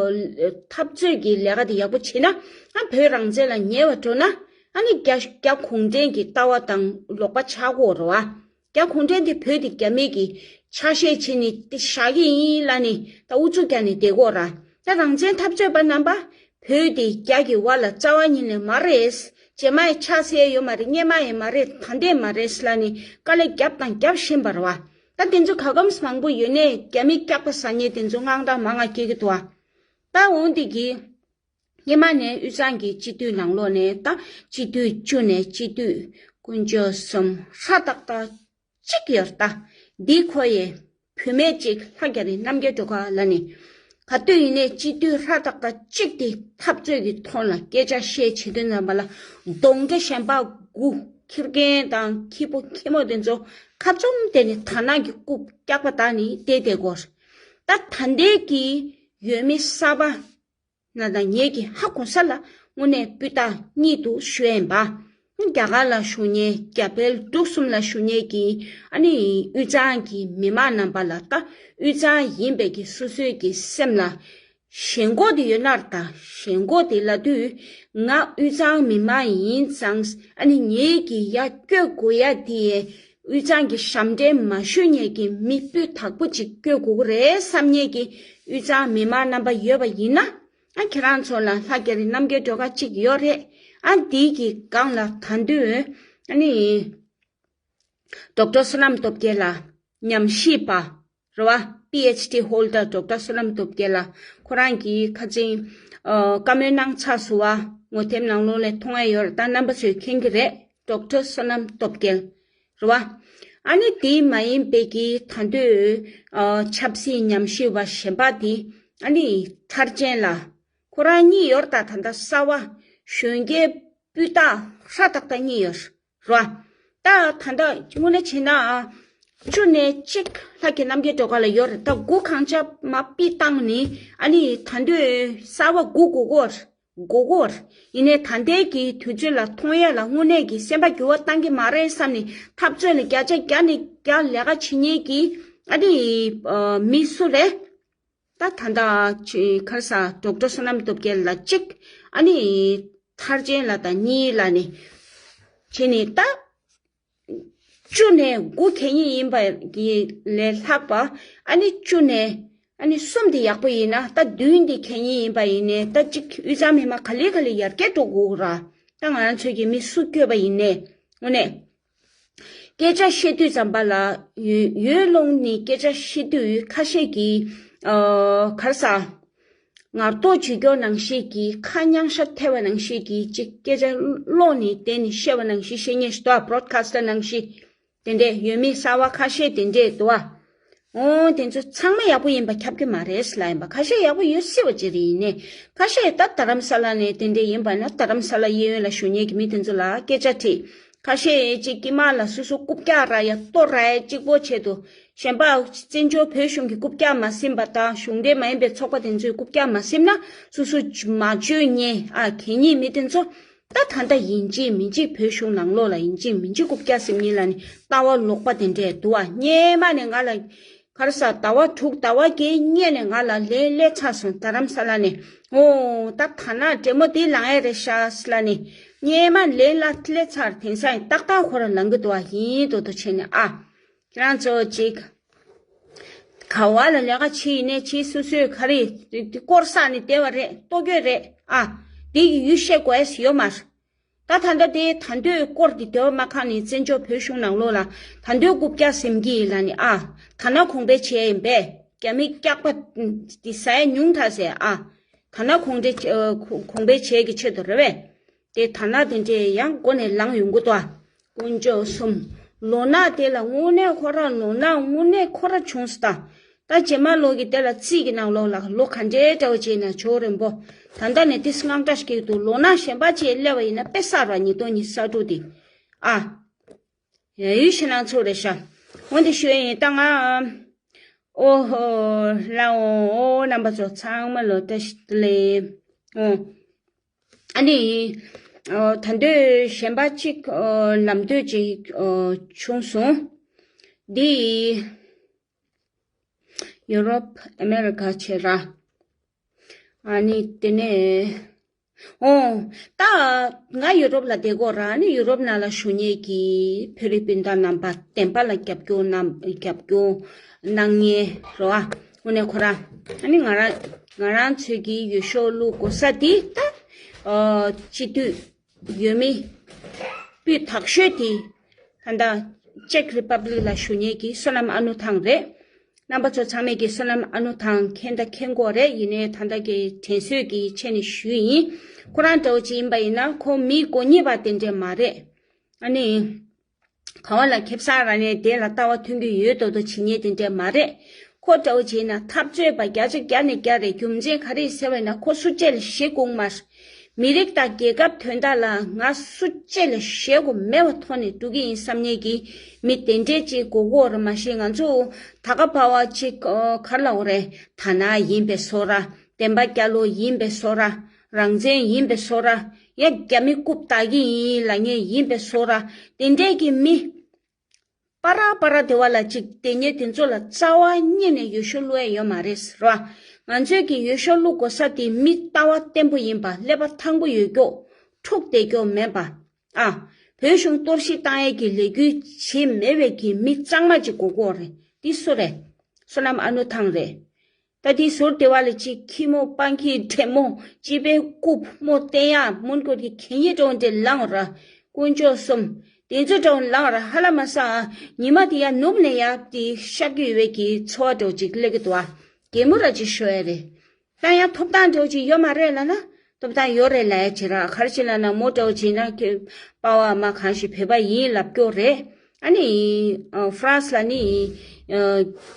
འཐབ་རྩོད་ཀྱི་ལས་ཀ་དེ་ཡག་པོ་བྱེད་ན་ཨ་བོད་རང་བཙན་ལ་ཉེ་བ་འགྲོ་ན་ཨ་ནི་རྒྱ་རྒྱ་གུང་ཁྲན་གྱི་ལྟ་བ་དང་ལོག་པ་ཆགས་ཀྱི་ཡོད་རེད་བ། རྒྱ་གུང་ཁྲན་དེ་བོད་དེ་རྒྱ་མི་གི་ཆ་ཤས་བྱས་ནས་དེ་བཞག་གི་ཡིན་ལབ་ནས་ད་ཨུ་ཚུགས་རྒྱག་ནས་བསྡད་ཀྱི་ཡོད་ར། ད་རང་བཙན་འཐབ་རྩོད་པ་རྣམ་པ། བོད་དེ་རྒྱ་གི་བར་ལ་རྩ་བ་ཉིད་ནས་མ་རེད། རྗེས་མ་ཡི་ཆགས་སྲིད་ཡོད་མ་རེད། སྔོན་མ་ཡི་མ་རེད། ད་ལྟའི་མ་རེད་ལབ་ནས་དཀའ་ལས་བརྒྱབ་དང་བརྒྱབ་བཞིན་པ་རེད་བ། ད་དེ་ཚོ་ག་གམ་མང་པོ་ཡོད་ནས་རྒྱ་མི་སྐྱག་པ་ཟ་མཁན་དེ་ཚོ་དངངས་སྐྲག་མང་ང་སྐྱེ་གི་འདུག་བ། ད་འོང་དེ་གི་སྔོན་མ་ནས་དབུས་གཙང་གི་སྤྱི་འཐུས་ནང་ལོགས་ནས་ད་སྤྱི་འཐུས་བཅུ་ནས་སྤྱི་འཐུས་དཀོན་མཆོག་གསུམ་ཧྲ་ཏག་ཏག་གཅིག་ཡོད་ད། འདི་ཁོ་ཡི་བུད་མེད་ཅིག་ལྷ་རྒྱ་རི་རྣམ་རྒྱལ་སྒྲོལ་དཀར་ལ་ནི། ག་དུས་ཡིན་ནའི་སྤྱི་འཐུས་ཧྲ་ཏག་ཏག་གཅིག་དེ་འཐབ་རྩོད་ཀྱི་ཐོག་ལ་སྐད་ཆ་བཤད་བྱེད་དུས་ཙམ་པ་ལ་གདོན་འདྲེ་གཞན་པ་དགུ་ཁྱི་རྒན་དང་ཁྱི་ཕོ་ཁྱི་མོ་དེ་ཚོ་ཁ་བཙུམ་དེ་ནི་དར་ནག་གི་རྐུབ་སྐྱག་པ་དག་ནི་བལྟས་བསྡད་དགོས། ད་ད་ལྟའི་གི་ཡོད་མི་གསར་པ། ན་དང་ངེད་ཀྱི་ཧ་གོ་ས་ལ་དངོས་གནས་སྤུས་དག་གཉིས་འདུག་ཞུ་ཡིན་པ། རྒྱ་གར་ལ་བཞུགས་མཁན་རྒྱ་བལ་འབྲུག་གསུམ་ལ་བཞུགས་མཁན་གྱི་ཨ་ནི་དབུས་གཙང་གི་མི་མང་རྣམ་པ་ལ་ད་དབུས་གཙང་ཡིན་པའི་གི་སོ་སོའི་གི་སེམས་ལ་ཞེན་ཁོག་དེ་ཡོད་ན་ད་ཞེན་ཁོག་དེ་ལབ་དུས་ང་དབུས་གཙང་མི་མང་ཡིན་ཙང་ཨ་ནི་ངེད་ཀྱི་ཡ་སྐྱོད་དགོས་ཡ་དེ་དབུས་གཙང་གི་ཞབས་འདྲེན་མ་ཞུ་མཁན་གྱི་མི་སྤུས་དག་པོ་ཅིག་སྐྱོད་དགོས་ཀྱི་རེད་བསམ་མཁན་གྱི་དབུས་གཙང་མི་མང་རྣམ་པ་ཡོད་པ་ཡིན་ན། ཨ་ཁྱེད་རང་ཚོ་ལ་ལྷ་རྒྱ་རི་རྣམ་རྒྱལ་སྒྲོལ་དཀར་གཅིག་ཡོད་རེད། ཨ་འདི་གི་སྒང་ལ་ད་དུང་ཨ་ནི་ཌོག་ཊར་བསོད་ནམས་སྟོབས་རྒྱལ་ལགས་ཉམས་ཞིབ་པ་རེད་བ། པི་ཨེཆ་ཌི་ཧོལ་ཌར་ཌོག་ཊར་བསོད་ནམས་སྟོབས་རྒྱལ་ལགས་ཁོ་རང་གིས་ཁ་ཅིག་ཨ་བཀའ་མོལ་གནང་ཚར་སོང་བ། ངོ་དེབ་ནང་ལོགས་ལ་མཐོང་ཡ་ཡོད་རེད། ད་རྣམ་པ་ཚོས་མཁྱེན་གྱི་རེད། ཌོག་ཊར་བསོད་ནམས་སྟོབས་རྒྱལ། རེད་བ། ཨ་ནི་དེ་མ་ཡིན་པའི་གི་ད་དུང་ཨ་ཆབ་སྲིད་ཉམས་ཞིབ་པ་གཞན་པ་དེ་ཨ་ནི་ཐར་ཅན་ལགས་ཁོ་རང་གཉིས་ཡོད་རེད། ད་ད་ལྟ་གསར་བ་གཞོན་སྐྱེས་སྤུས་དག་ཧྲ་ཏག་ཏག་གཉིས་ཡོད་རེད་བ། ད་ད་ལྟ་དངོས་གནས་བྱས་ན་ཨ་བཅུ་ནས་གཅིག་ལྷ་རྒྱ་རྣམ་རྒྱལ་སྒྲོལ་དཀར་ལ་ཡོད་རེད། ད་དགུ་གང་ཆ་མ་ཕུད་བཏང་ནི་ཨ་ནི་ད་དུང་གསར་བ་དགུ་དགོས་ཀྱི་ཡོད་རེད། མགོ་སྐོར། ཡིན་ནའི་ད་ལྟའི་གི་དུས་ཚོད་ལ་མཐོང་ཡས་ལ་དངོས་གནས་ཀྱི་སེམས་པ་འགྱུར་བ་བཏང་གི་མ་རེད་བསམ་ནས་འཐབ་རྩོད་ལ་བརྒྱ་ཆ་བརྒྱ་ནས་བརྒྱ་ལས་ཀ་བྱེད་མཁན་གྱི་ཨ་ནི་ཨ་མི་སུ་རེད། ད་ད་ལྟ་ཅི་ག་རེ་ཟ་ཌོག་ཊར་བསོད་ནམས་སྟོབས་རྒྱལ་ལགས་གཅིག་ཨ་ནི་ མཐར་ཕྱིན་ལ་དང་གཉིས་ལ་ནི་བྱས་ནས་ད། བཅུ་ནས་དགུ་གད་སྙིགས་ཡིན་པ་གི་ལས་ལྷག་པ། ཨ་ནི་བཅུ་ནས་ཨ་ནི་གསུམ་དེ་ཡག་པོ་ཡིན་ན། ད་བདུན་དེ་གད་སྙིགས་ཡིན་པ་ཡིན་ནས། ད་གཅིག་དབུས་གཙང་མི་མང་ག་ལེ་ག་ལེ་ཡར་རྒྱས་འགྲོ་དགོས་ར། ད་ང་རང་ཚོའི་གི་མི་སུ་སྐྱོ་བ་ཡིན་ནས་དངོས་གནས། སྐད་ཆ་བཤད་དུས་ཙམ་པ་ལ་ཡོད་ཡོད་ལོང་ནི་སྐད་ཆ་བཤད་དུས་ཁ་ཤས་ཀྱིས་ཨ་ག་རེ་ཟ། ངར་ཏོག་བྱེད་སྐྱོ་ནང་བཞིན་གྱི་ཁ་རྙིང་ཤ་ཐེ་བ་ནང་བཞིན་གྱི་ཅིག་སྐད་ཆ་ཀློག་ནས་བསྡད་ནས་བཤད་པ་ནང་བཞིན་བཤད་ཉེས་ཤིག་འདུག་ཨ། བྷོ་རོཌ་ཁ་སི་ཊར་ནང་བཞིན་དེ་འདྲས་ཡོད་མེད་གསར་བ་ཁ་ཤས་དེ་འདྲས་འདུག་ཨ། འོ་དེ་ཚོ་ཚང་མ་ཡག་པོ་ཡིན་པ་ཁྱབ་ཀྱི་མ་རེད་ལབ་ཡིན་པ། ཁ་ཤས་ཡག་པོ་ཡོད་སྲིད་པ་ཅིག་རེད། ཡིན་ནའི་ཁ་ཤས་ད་རྡ་རམ་ས་ལ་ནས་དེ་འདྲས་ཡིན་པ་ན། རྡ་རམ་ས་ལ་གཡས་གཡོན་ལ་བཞུགས་མཁན་གྱི་མི་དེ་ཚོ་ལ་སྐད་ཆ་དྲིས། ཁ་ཤས་ཅིག་དཀྱིལ་མ་ལ་སོ་སོ་རྐུབ་བཀྱག་ར་ཡ་ལྟོ་ར་ཡ་གཅིག་པོ་བྱེད་དུ། གཞན་པ་བཙན་བྱོལ་བོད་གཞུང་གི་རྐུབ་བཀྱག་མ་ཟིན་པ་དང་གཞུང་འབྲེལ་མ་ཡིན་པའི་ཚོགས་པ་དེ་ཚོའི་རྐུབ་བཀྱག་མ་ཟིན་ན། སོ་སོ་མ་བཅོས་ཉེས་ཨ་གད་སྙིགས་མི་དེ་ཚོ་ད་ད་ལྟ་ཡིན་གཅིག་མིན་གཅིག་བོད་གཞུང་ནང་ལོགས་ལ་ཡིན་གཅིག་མིན་གཅིག་རྐུབ་བཀྱག་ཟིན་མཁན་ལ་ནི་ལྟ་བ་ལོག་པ་དེ་འདྲས་འདུག་ཨ། སྔོན་མ་ནས་ང་ལ་ག་རེ་ཟ། ཟླ་བ་དྲུག་ཟླ་བ་བརྒྱད་སྔོན་ནས་ང་ལ་ལན་སླེབས་ཚར་སོང་རྡ་རམ་ས་ལ་ནས། འོ་ད་ད་ན་འདྲེ་མོ་དེ་ལངས་ཡས་རེད་ཤག་ཟེར་ལབ་ནས་སྔོན་མ་ལན་ལ་སླེབས་ཚར། དེང་སང་ཡིན་ཏག་ཏག་ཁོ་རང་ལངས་ཀྱི་འདུག་ཨ། ཡིན་མདོག་མདོག་བྱས་ནས་ཨ། ཁྱེད་རང་ཚོ་ཅིག་ག་བ་ལ་ལས་ཀ་བྱེད་ཡིན་ནའི་བྱེད། སོ་སོས་ག་རེ་དེ་སྐོར་བསགས་ནས་བསྡད་པ་རེད། ལྟོ་གོས་རེད་ཨ། དེ་ཡི་ཡུལ་ཤེས་དགོས་ཡས་ཡོད་མ་རེད། ད་ད་ལྟ་དེ་ད་འདོད་སྐོར་དེ་སྡོད་མ་ཁག་ནས་བཙན་བྱོལ་བོད་གཞུང་ནང་ལོགས་ལ་ད་འདོད་རྐུབ་བཀྱག་ཟིན་གྱི་ཡིན་ལབ་ནས་ཨ། ད་ན་གོང་འཕེལ་བྱས་ཡིན་པས། རྒྱ་མི་སྐྱག་པ་དེ་ཟ་ཡས་ཉུང་དྲགས་ཟེར་ཨ། ད་ན་གོང་འཕེལ་གོང་འཕེལ་བྱས་ཀྱི་ཆེད་དུ་རེད་པས། དེ་ད་ན་དེ་འདྲས་ཡང་མགོ་ནས་ལངས་ཡོང་གི་འདུག་ཨ། དཀོན་མཆོག་གསུམ། ལོ་ན་དེ་ལ་དངོས་གནས་ཁོ་རང་ལོ་ན་དངོས་གནས་ཁོ་རང་བྱུང་སོང་ད། ད་རྗེས་མ་ལོ་གི་དེ་ལ་རྩིས་ཀྱི་ནང་ལོགས་ལ་ལོ་ག་འདྲའི་འདྲ་བོ་བྱས་ན་ཇོ་རིན་པོ། ད་ལྟ་ནས་ཏིས་དངངས་སྐྲག་སྐྱེ་གི་འདུག་ལོ་ན་གཞན་པ་ཅིག་སླེབས་པ་ཡིན་ན་དཔེ་གསར་བ་ཉིས་སྟོང་ཉི་ཤུ་རྩ་དྲུག་དེ། ཨ། ཡ་ཡུལ་ཕྱི་ནང་ཚོ་རེད་ཤག་འོ་འདི་ཞུ་ཡ་ཡིན་ད་ང་། ཨོ་ཧོ། ལ་འོ་ཨོ་རྣམ་པ་ཚོ་ཚང་མ་ལོ་བཀྲ་ཤིས་བདེ་ལེགས། ཨོ། ཨ་ནི། ཨོ་ད་འདོད་གཞན་པ་གཅིག་ཨོ་ལམ་འདོད་ཅིག་ཨོ་བྱུང་སོང་། འདི། ཡུ་རོབ་ཨ་མེ་རི་ཀ་བྱས་ར། ཨ་ནི་དེ་ནས། ཨོ། ད་ང་ཡུ་རོབ་ལ་བསྡད་ཀྱི་ཡོད་ར། ཨ་ནི་ཡུ་རོབ་ནང་ལ་བཞུགས་མཁན་གྱི་བོད་རིགས་སྤུན་ཟླ་རྣམ་པ་བདེན་པ་ལ་རྒྱབ་སྐྱོར་གནང་རྒྱབ་སྐྱོར་གནང་མཁན་རེད་བ། དངོས་གནས་ཁོ་རང་། ཨ་ནི་ང་རང་ང་རང་ཚོའི་གི་འོས་ཤོག་བླུག་དགོས་ས་དེ་ད། ཨོ། སྤྱི་འཐུས་འོས་མི་སྤུས་དག་ཤོས་དེ། ད་ལྟ་ཅེཀ་རི་པབ་ལིག་ལ་བཞུགས་མཁན་གྱི་བསོད་ནམས་ཨ་ནུ་ཐང་རེད། རྣམ་པ་ཚོ་ཚང་མས་ཀྱི་བསོད་ནམས་ཨ་ནུ་ཐང་མཁྱེན་ད་མཁྱེན་གྱི་ཡོད་རེད། ཡིན་ནའི་ད་ལྟ་གི་དྲན་གསོས་ཀྱི་ཆེད་ནས་ཞུས་ཡིན། ཁོ་རང་འདྲ་བོ་ཅིག་ཡིན་པ་ཡིན་ན་ཁོ་མི་མགོ་རྙེད་པ་དེ་འདྲས་མ་རེད། ཨ་ནི། ག་བ་ལ་ཁེ་བཟང་རག་ནས་དེ་ལ་ལྟ་བ་མཐུན་གྱི་ཡོད་མདོག་མདོག་བྱེད་མཁན་དེ་འདྲས་མ་རེད། ཁོ་འདྲ་བོ་བྱས་ན་འཐབ་རྩོད་པ་བརྒྱ་ཆ་བརྒྱ་ནས་བརྒྱ་རེད། རྒྱུ་མཚན་ག་རེ་ཟེར་བ་ཡིན་ན་ཁོ་སུ་གཅིག་ལ་ཞེད་དགོས་མ་རེད། མི་རིགས་དང་རྒྱལ་ཁབ་དོན་དག་ལ་ང་སུ་གཅིག་ལ་ཞེད་དགོས་མེད་པའི་ཐོག་ནས་འགྲོ་གི་ཡིན་བསམ་མཁན་གྱི་མི་དེ་འདྲས་ཅིག་དགོས་ཀྱི་ཡོད་རེད། མ་གཞི་ང་ཚོ་ད་ག་བ་བ་ཅིག་ཨོ་ག་རེ་ལབ་དགོས་རེད། དར་ནག་ཡིན་པའི་བཟོ་འདྲ། བདེན་པ་རྒྱལ་ལོ་ཡིན་པའི་བཟོ་འདྲ། རང་བཙན་ཡིན་པའི་བཟོ་འདྲ། ཡ་རྒྱ་མི་རྐུབ་བཀྱག་གི་ཡིན་ལབ་མཁན་ཡིན་པའི་བཟོ་འདྲ། དེ་འདྲས་ཀྱི་མི། པ་ར་པ་ར་དེ་བ་ལ་ཅིག་དེ་ཉིད་དེ་ཚོ་ལ་རྩ་བ་ཉིད་ནས་འོས་ཤོག་བླུག་ཡ་ཡོད་མ་རེད་ཟེར་བ། ང་ཚོས་ཀྱི་འོས་ཤོག་བླུག་དགོས་ས་དེ་མི་ལྟ་བ་བརྟན་པོ་ཡིན་པ། ཀླད་པ་ཐང་པོ་ཡོད་ཀྱོག་འཁྲུག་བསྡད་ཀྱོག་མེད་པ། ཨ། བོད་གཞུང་གཏོར་བཤིག་བཏང་ཡས་ཀྱི་ལས་འགུལ་བྱེད་མེད་པའི་གི་མི་གཙང་མ་ཅིག་དགོས་ཀྱོག་རེད། འདི་སུ་རེད། བསོད་ནམས་ཨ་ནུ་ཐང་རེད། ད་དེའི་ཟུར་དེ་བ་ལ་ཅིག་ཁྱི་མོ་སྤང་ཁྱི་འདྲེ་མོ་སྤྱི་པའི་རྐུབ་མོ་བསྟན་ཡ་མོན་གྷོ་གི་གད་སྙིགས་འདྲ་བོ་འདྲ་ལངས་ར། དཀོན་མཆོག་གསུམ། དེ་ཚོ་འདྲ་བོ་ལངས་ར། ཧ་ལམ་ས་ཉི་མ་དེ་ཡ་ནུབ་ནས་ཡ་དེ་ཤར་གྱི་ཡོད་པའི་གི་ཚོར་བ་འདྲ་བོ་ཅིག་སླེབས་ཀྱི་འདུག་ཨ། གད་མོ་ར་ཅིག་ཤོར་ཡ་རེད། ད་ཡང་ཐོབ་ཐང་འདྲ་བོ་ཅིག་ཡོད་མ་རེད་ལབ་ན། ཐོབ་ཐང་ཡོད་རེད་ལབ་ཡ་ཅིག་ར། ག་རེ་ཅིག་ལབ་ན་མོ་འདྲ་བོ་ཅིག་ན་ཁྱོད་པ་བ་མ་གང་ཞིག་བོད་པ་ཡིན་ལབ་ཀྱོག་རེད། ཨ་ནི། ཨ་ཧྥ་རན་སི་ལ་ནི། ཨ་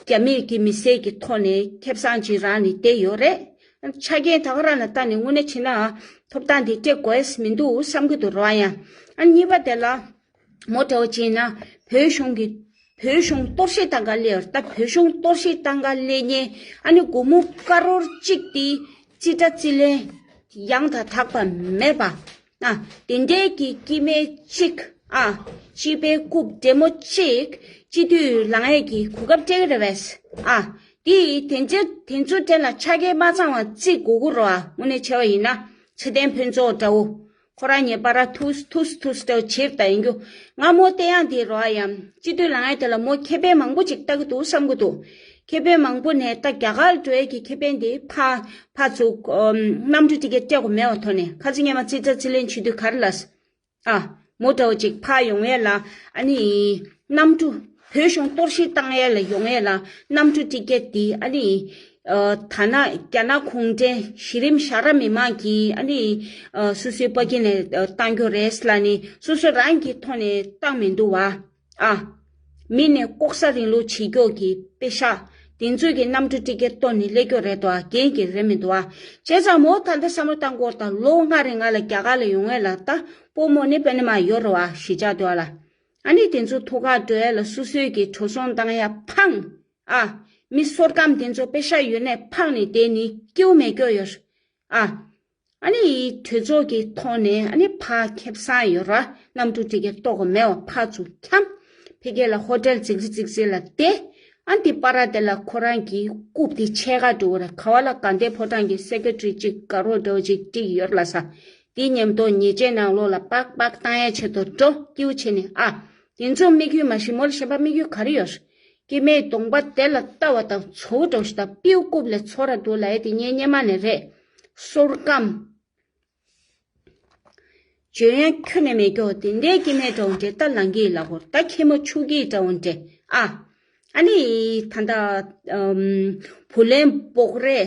རྒྱ་མིའི་གི་མི་སེར་གྱི་ཐོག་ནས་ཁེ་བཟང་ཅིག་རག་ནས་བསྡད་ཡོད་རེད། ཆ་རྐྱེན་ད་ག་རང་ལ་ལྟ་ནས་དངོས་གནས་བྱས་ན་ཐོབ་ཐང་དེ་སྤྲད་དགོས་མི་འདུག་བསམ་གྱི་འདུག་ར། ཡང་ཨ་གཉིས་པ་དེ་ལ་མོ་འདྲ་བོ་ཅིག་ན་བོད་གཞུང་གི་བོད་གཞུང་གཏོར་བཤིག་བཏང་ག་སླེབས་ཡོད་རེད། ད་བོད་གཞུང་གཏོར་བཤིག་བཏང་ག་སླེབས་མཁན་ཨ་ནི་སྒོར་མོ་ཀ་རོར་གཅིག་དེ་རྩིས་ཁྲ་རྩིས་ལེན་ཡང་དག་དག་པ་མེད་པ། ཨ། དེ་འདྲའི་གི་སྐྱེ་དམན་གཅིག་ཨ། སྤྱི་པའི་རྐུབ་འདྲེ་མོ་གཅིག་སྤྱི་འཐུས་ལངས་ཡས་ཀྱི་གོ་སྐབས་སྤྲད་ཀྱི་རེད་པས། ཨ། དེ་ཡིས་དེ་འདྲ་དེ་ཚོ་དེ་ལ་ཆ་རྐྱེན་མ་ཚང་བ་རྩིས་དགོས་ཀྱི་རེད་བ། དངོས་གནས་བྱས་པ་ཡིན་ན་ཚེ་བརྟན་ཕུན་ཚོགས་འདྲ་བོ། ཁོ་རང་ཉེ་པ་ར་ཐུགས་ཐུགས་ཐུགས་ལྟ་བུ་བྱེད་ད་ཡིན་རྒྱུ། ང་མོ་བལྟས་ཡང་དེ་རོ་ཨ་ཡམ་སྤྱི་འཐུས་ལངས་ཡ་དེ་ལ་མོ་ཁེ་ཕན་མང་པོ་ཅིག་ལྟ་གི་འདུག་བསམ་གི་འདུག་ཁེ་ཕན་མང་པོ་ནས་ད་རྒྱ་གར་འགྲོ་ཡས་ཀྱི་ཁེ་ཕན་དེ་ཕ་ཕ་ཚུགས་གནམ་གྲུ་ཊི་ཀེ་ཊི་སྤྲད་དགོས་མེད་པ་ཐོག་ནས་ཁ་ཚིག་སྔོན་མ་ཙི་ཙ་ཙི་ལེན་བྱེད་དུས་ག་རེ་ལབ། ཨ། མོ་འདྲ་བོ་ཅིག་ཕར་ཡོང་ཡས་ལ་ཨ་ནི་གནམ་གྲུ་བོད་གཞུང་གཏོར་བཤིག་བཏང་ཡས་ལ་ཡོང་ཡས་ལ་གནམ་གྲུ་ཊི་ཀེ་ཊི་དེ་ཨ་ནི་ད་ན་རྒྱ་ནག་གུང་ཁྲན་གཞི་རིམ་ཞྭ་ར་མི་མང་གིས་ཨ་ནི་སོ་སོའི་པ་ཀི་ནས་བཏང་རྒྱུ་རེད་ལ་ནི་སོ་སོ་རང་གི་ཐོག་ནས་བཏང་མི་འདུག་བ། ཨ། མི་ནས་ལྐོག་ཟ་རིང་ལུགས་བྱེད་ཀྱོག་གི་པེ་ཤག་དེ་ཚོས་ཀྱི་གནམ་གྲུ་ཊི་ཀེ་ཊི་གཏོར་ནས་སླེབས་ཀྱོག་རེད་དོ། རྒན་གྱི་རེད་མི་འདུག་ཨ། བྱས་ཙང་མོ་ད་ལྟ་བསམ་བློ་བཏང་དགོས་ད་ལོ་ལྔ་རིང་ང་ལ་རྒྱ་གར་ལ་ཡོང་ངེས་ལ་ད་སྤོ་མོ་ནི་པེ་ནི་མ་ཡོད་རོ་ཨ་ཞི་ཅག་འདུག་ཨ་ལ། ཨ་ནི་དེ་ཚོ་ཐུག་ག་འགྲོ་ཡ་ལ་སོ་སོའི་གི་འགྲོ་སོང་བཏང་ཡ་ཕངས། ཨ། མི་སོར་སྐམ་དེ་ཚོ་པེ་ཤག་ཡོད་ནས་ཕངས་ནས་བསྡད་ནི་སྐྱིའུ་མེད་སྐྱོ་ཡོད། ཨ། ཨ་ནི་གྲོས་ཚོགས་ཀྱི་ཐོག་ནས་ཨ་ནི་ཕར་ཁེབས་སང་ཡོད་ར་གནམ་གྲུ་ཊི་ཀེ་ཊི་གཏོར་དགོས་མེད་པ་ཕར་ཚུར་འཁྱམ། ཕ་གི་ལ་ཧོ་ཊེལ་རྫིག་རྫིག་རྫིག་རྫིག་ལ་བསྡད། ཨ་འདི་པ་ར་དེ་ལ་ཁོ་རང་གི་རྐུབ་དེ་ཆད་ག་འགྲོ་གི་རེད། ག་བ་ལ་དགའ་ལྡན་ཕོ་བྲང་གི་སེ་ཀེ་ཊི་རི་གཅིག་དགའ་རོགས་འདྲ་བོ་གཅིག་བསྒྲིགས་ཡོད་ལ་ས། དེ་མཉམ་དུ་ཉེས་ཆད་ནང་ལོགས་ལ་པག་པག་བཏང་ཡ་ཆེད་དུ་འགྲོ་སྐྱིའུ་བྱས་ནས་ཨ། དེ་ཚོ་དམིགས་ཡུལ་མ་གཞི་མོ་ལ་གཞན་པ་དམིགས་ཡུལ་ག་རེ་ཡོད། སྐྱེ་དམན་གདོང་པ་དེ་ལ་ལྟ་བ་དང་ཚོ་བོ་འདྲ་བོ་ཞིག་དང་སྤྲེའུ་རྐུབ་ལས་ཚོ་ར་འདུག་ལ་ཡ་དེ་ངའི་སྙེ་མ་ནས་རེད། སོར་སྐམ། བརྗོད་ཡ་ཁྱོན་ནས་མེད་ཀྱོག་དེ་འདྲའི་སྐྱེ་དམན་འདྲ་བོ་འདྲ་ད་ལང་གི་ལ་གོ་ད་ཁྱེད་མོ་ཆུ་གི་འདྲ་བོ་འདྲ་ཨ། ཨ་ནི་ད་ལྟ་བུ་ལན་བོག་རེ།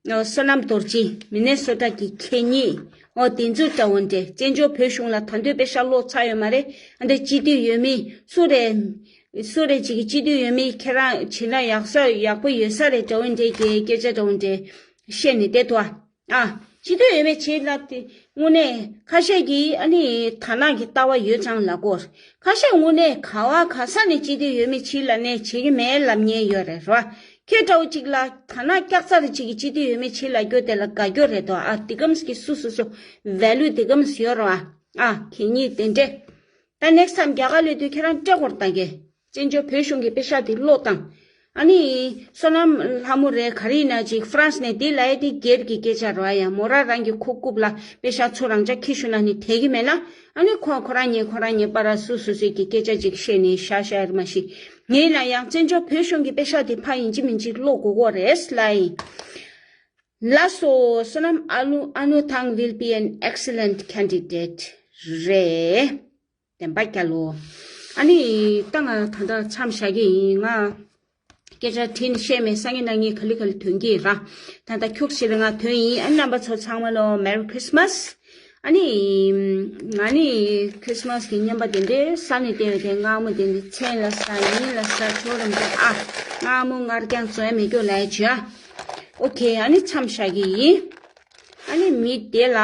བསོད་ནམས་རྡོ་རྗེ་མི་ནེ་སོ་ཊ་གི་ཁེ་ཉིན། འོ་དེ་ཚོ་འདྲ་བོ་འདྲ་བཙན་བྱོལ་བོད་གཞུང་ལ་ད་དུང་པེ་ཤག་ལོག་ཚར་ཡོད་མ་རེད། ཨ་འདྲ་སྤྱི་འཐུས་ཡོད་མི་སུ་རེད། སུ་རེད་ཅིག་གི་སྤྱི་འཐུས་ཡོད་མི་ཁྱེད་རང་བྱེད་ན་ཡག་ས་ཡག་པོ་ཡོད་ས་རེད་འདྲ་བོ་འདྲ་གི་སྐད་ཆ་འདྲ་བོ་འདྲ་བཤད་ནས་བསྡད་འདུག་ཨ། ཨ། སྤྱི་འཐུས་ཡོད་མེད་བྱེད་ལབ་དེ་དངོས་གནས་ཁ་ཤས་ཀྱིས་ཨ་ནི་དར་ནག་གི་ལྟ་བ་ཡོད་ཙང་ལབ་གོ། ཁ་ཤས་དངོས་གནས་ག་བ་ག་ས་ནས་སྤྱི་འཐུས་ཡོད་མེད་བྱེད་ལབ་ནས་བྱེད་ཀྱི་མེད་ལབ་མཁན་ཡོད་རེད་རོ། ཁྱེད་འདྲ་བོ་གཅིག་ལ་དར་ནག་སྐྱག་རྫ་རེ་གཅིག་གི་སྤྱི་འཐུས་ཡོད་མེད་བྱེད་ལབ་རྒྱུ་དེ་ལ་དགའ་རྒྱུ་རེད་དོ། ཨ་དེ་གམ་གི་སུ་སུ་སུ་ཝེ་ལུ་དེ་གམ་ཡོད་རོ། ཨ་ཨ་གད་སྙིགས་དེ་འདྲས། ད་ནེག་སི་ཊི་ཊེམ་རྒྱ་གར་སླེབས་དུས་ཁྱེད་རང་སྤྲད་དགོས་རེད་ད་གས། བཙན་བྱོལ་བོད་གཞུང་གི་པེ་ཤག་དེ་ལོག་བཏང་། ཨ་ནི། བསོད་ནམས་ལྷ་མོ་རེད་ག་རེ་ཡིན་ན་ཅིག་ཧྥ་རན་སི་ནས་དེ་ལ་ཡ་དེ་སྒེར་གྱི་སྐད་ཆ་རོ་ཨ་ཡ་མོ་ར་རང་གི་ཁོ་རྐུབ་ལ་པེ་ཤག་ཚུར་རང་ཅག་ཁྱི་ཤུ་ན་ནི་དེ་གི་མེད་ན། ཨ་ནི་ཁོ་ཁོ་རང་ཉིད་ཁོ་རང་ཉིད་པ་ར་སུ་སུ་སུ་གི་སྐད་ཆ་ཅིག་བཤད་ནས་ཤ་ཤ་ཡར་མ་ཤི། ངས་ན་ཡང་བཙན་བྱོལ་བོད་གཞུང་གི་པེ་ཤག་དེ་ཕ་ཡིན་གཅིག་མིན་གཅིག་ལོག་དགོས་གོ་རེད་ལ་ཡིན། ལགས་སོ། བསོད་ནམས་ཨ་ལུ་ཨ་ནུ་ཐང་will be an excellent candidate རེད། བདེན་པ་རྒྱལ་ལོ། ཨ་ནི་ད་ང་ད་ལྟ་མཚམས་བཞག་གི་ཡིན་ང་། སྐད་ཆ་དྲིས་ནས་བཤད་མེད་སང་ཉིན་གནངས་ཉིན་ག་ལེ་ག་ལེ་ཐོན་གྱི་ཡིན་ར། ད་ལྟ་ཁྱུག་ཅིག་ལ་ང་ཐོན་ཡིན། ཨ་རྣམ་པ་ཚོ་ཚང་མ་ལོ་Merry Christmas། ཨ་ནི། ང་ནི་Christmas་གི་བརྙན་པ་དེ་འདྲའི་ས་ནས་བལྟས་ཡོད་དེ་མངར་མོ་དེ་འདྲའི་མཚན་ལ་ས་ཡིན་ལ་ས་ཆོ་རམ་དེ་ཨ། མངར་མོ་མངར་རྐྱང་བཙོན་མེད་སྐྱོ་ལ་ཡ་བྱོས་ཨ། ཨོ་ཁེ་ཨ་ནི་མཚམས་བཞག་གི་ཡིན། ཨ་ནི་མི་དེ་ལ།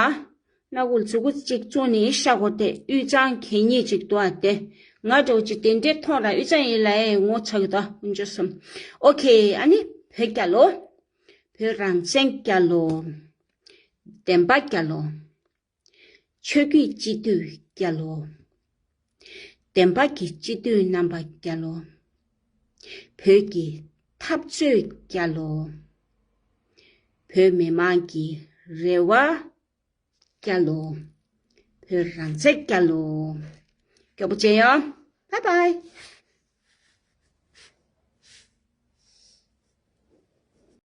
སྣ་ཁུག་མཛུ་གུ་གཅིག་བཙུགས་ནས་ཤ་སྒོར་དེ་དབུས་གཙང་གད་སྙིགས་ཅིག་འདུག་ཨ་དེ། ང་འདྲ་བོ་ཅིག་དེ་འདྲས་མཐོང་ར་དབུས་གཙང་ཡིན་ལ་ཨེ་ངོ་ཚ་གི་འདུག་ཨ་དཀོན་མཆོག་གསུམ། ཨོ་ཁེ་ཨ་ནི་བོད་རྒྱལ་ལོ། བོད་རང་བཙན་རྒྱལ་ལོ། བདེན་པ་རྒྱལ་ལོ། ཆོས་བརྒྱུད་སྤྱི་འཐུས་རྒྱལ་ལོ། བདེན་པ་གི་སྤྱི་འཐུས་རྣམ་པ་རྒྱལ་ལོ། བོད་ཀྱི་འཐབ་རྩོད་རྒྱལ་ལོ། བོད་མི་མང་གི་རེ་བ་རྒྱལ་ལོ། བོད་རང་བཙན་རྒྱལ་ལོ། མགྱོགས་པོ་མཇལ་ཡོང་། Bye bye།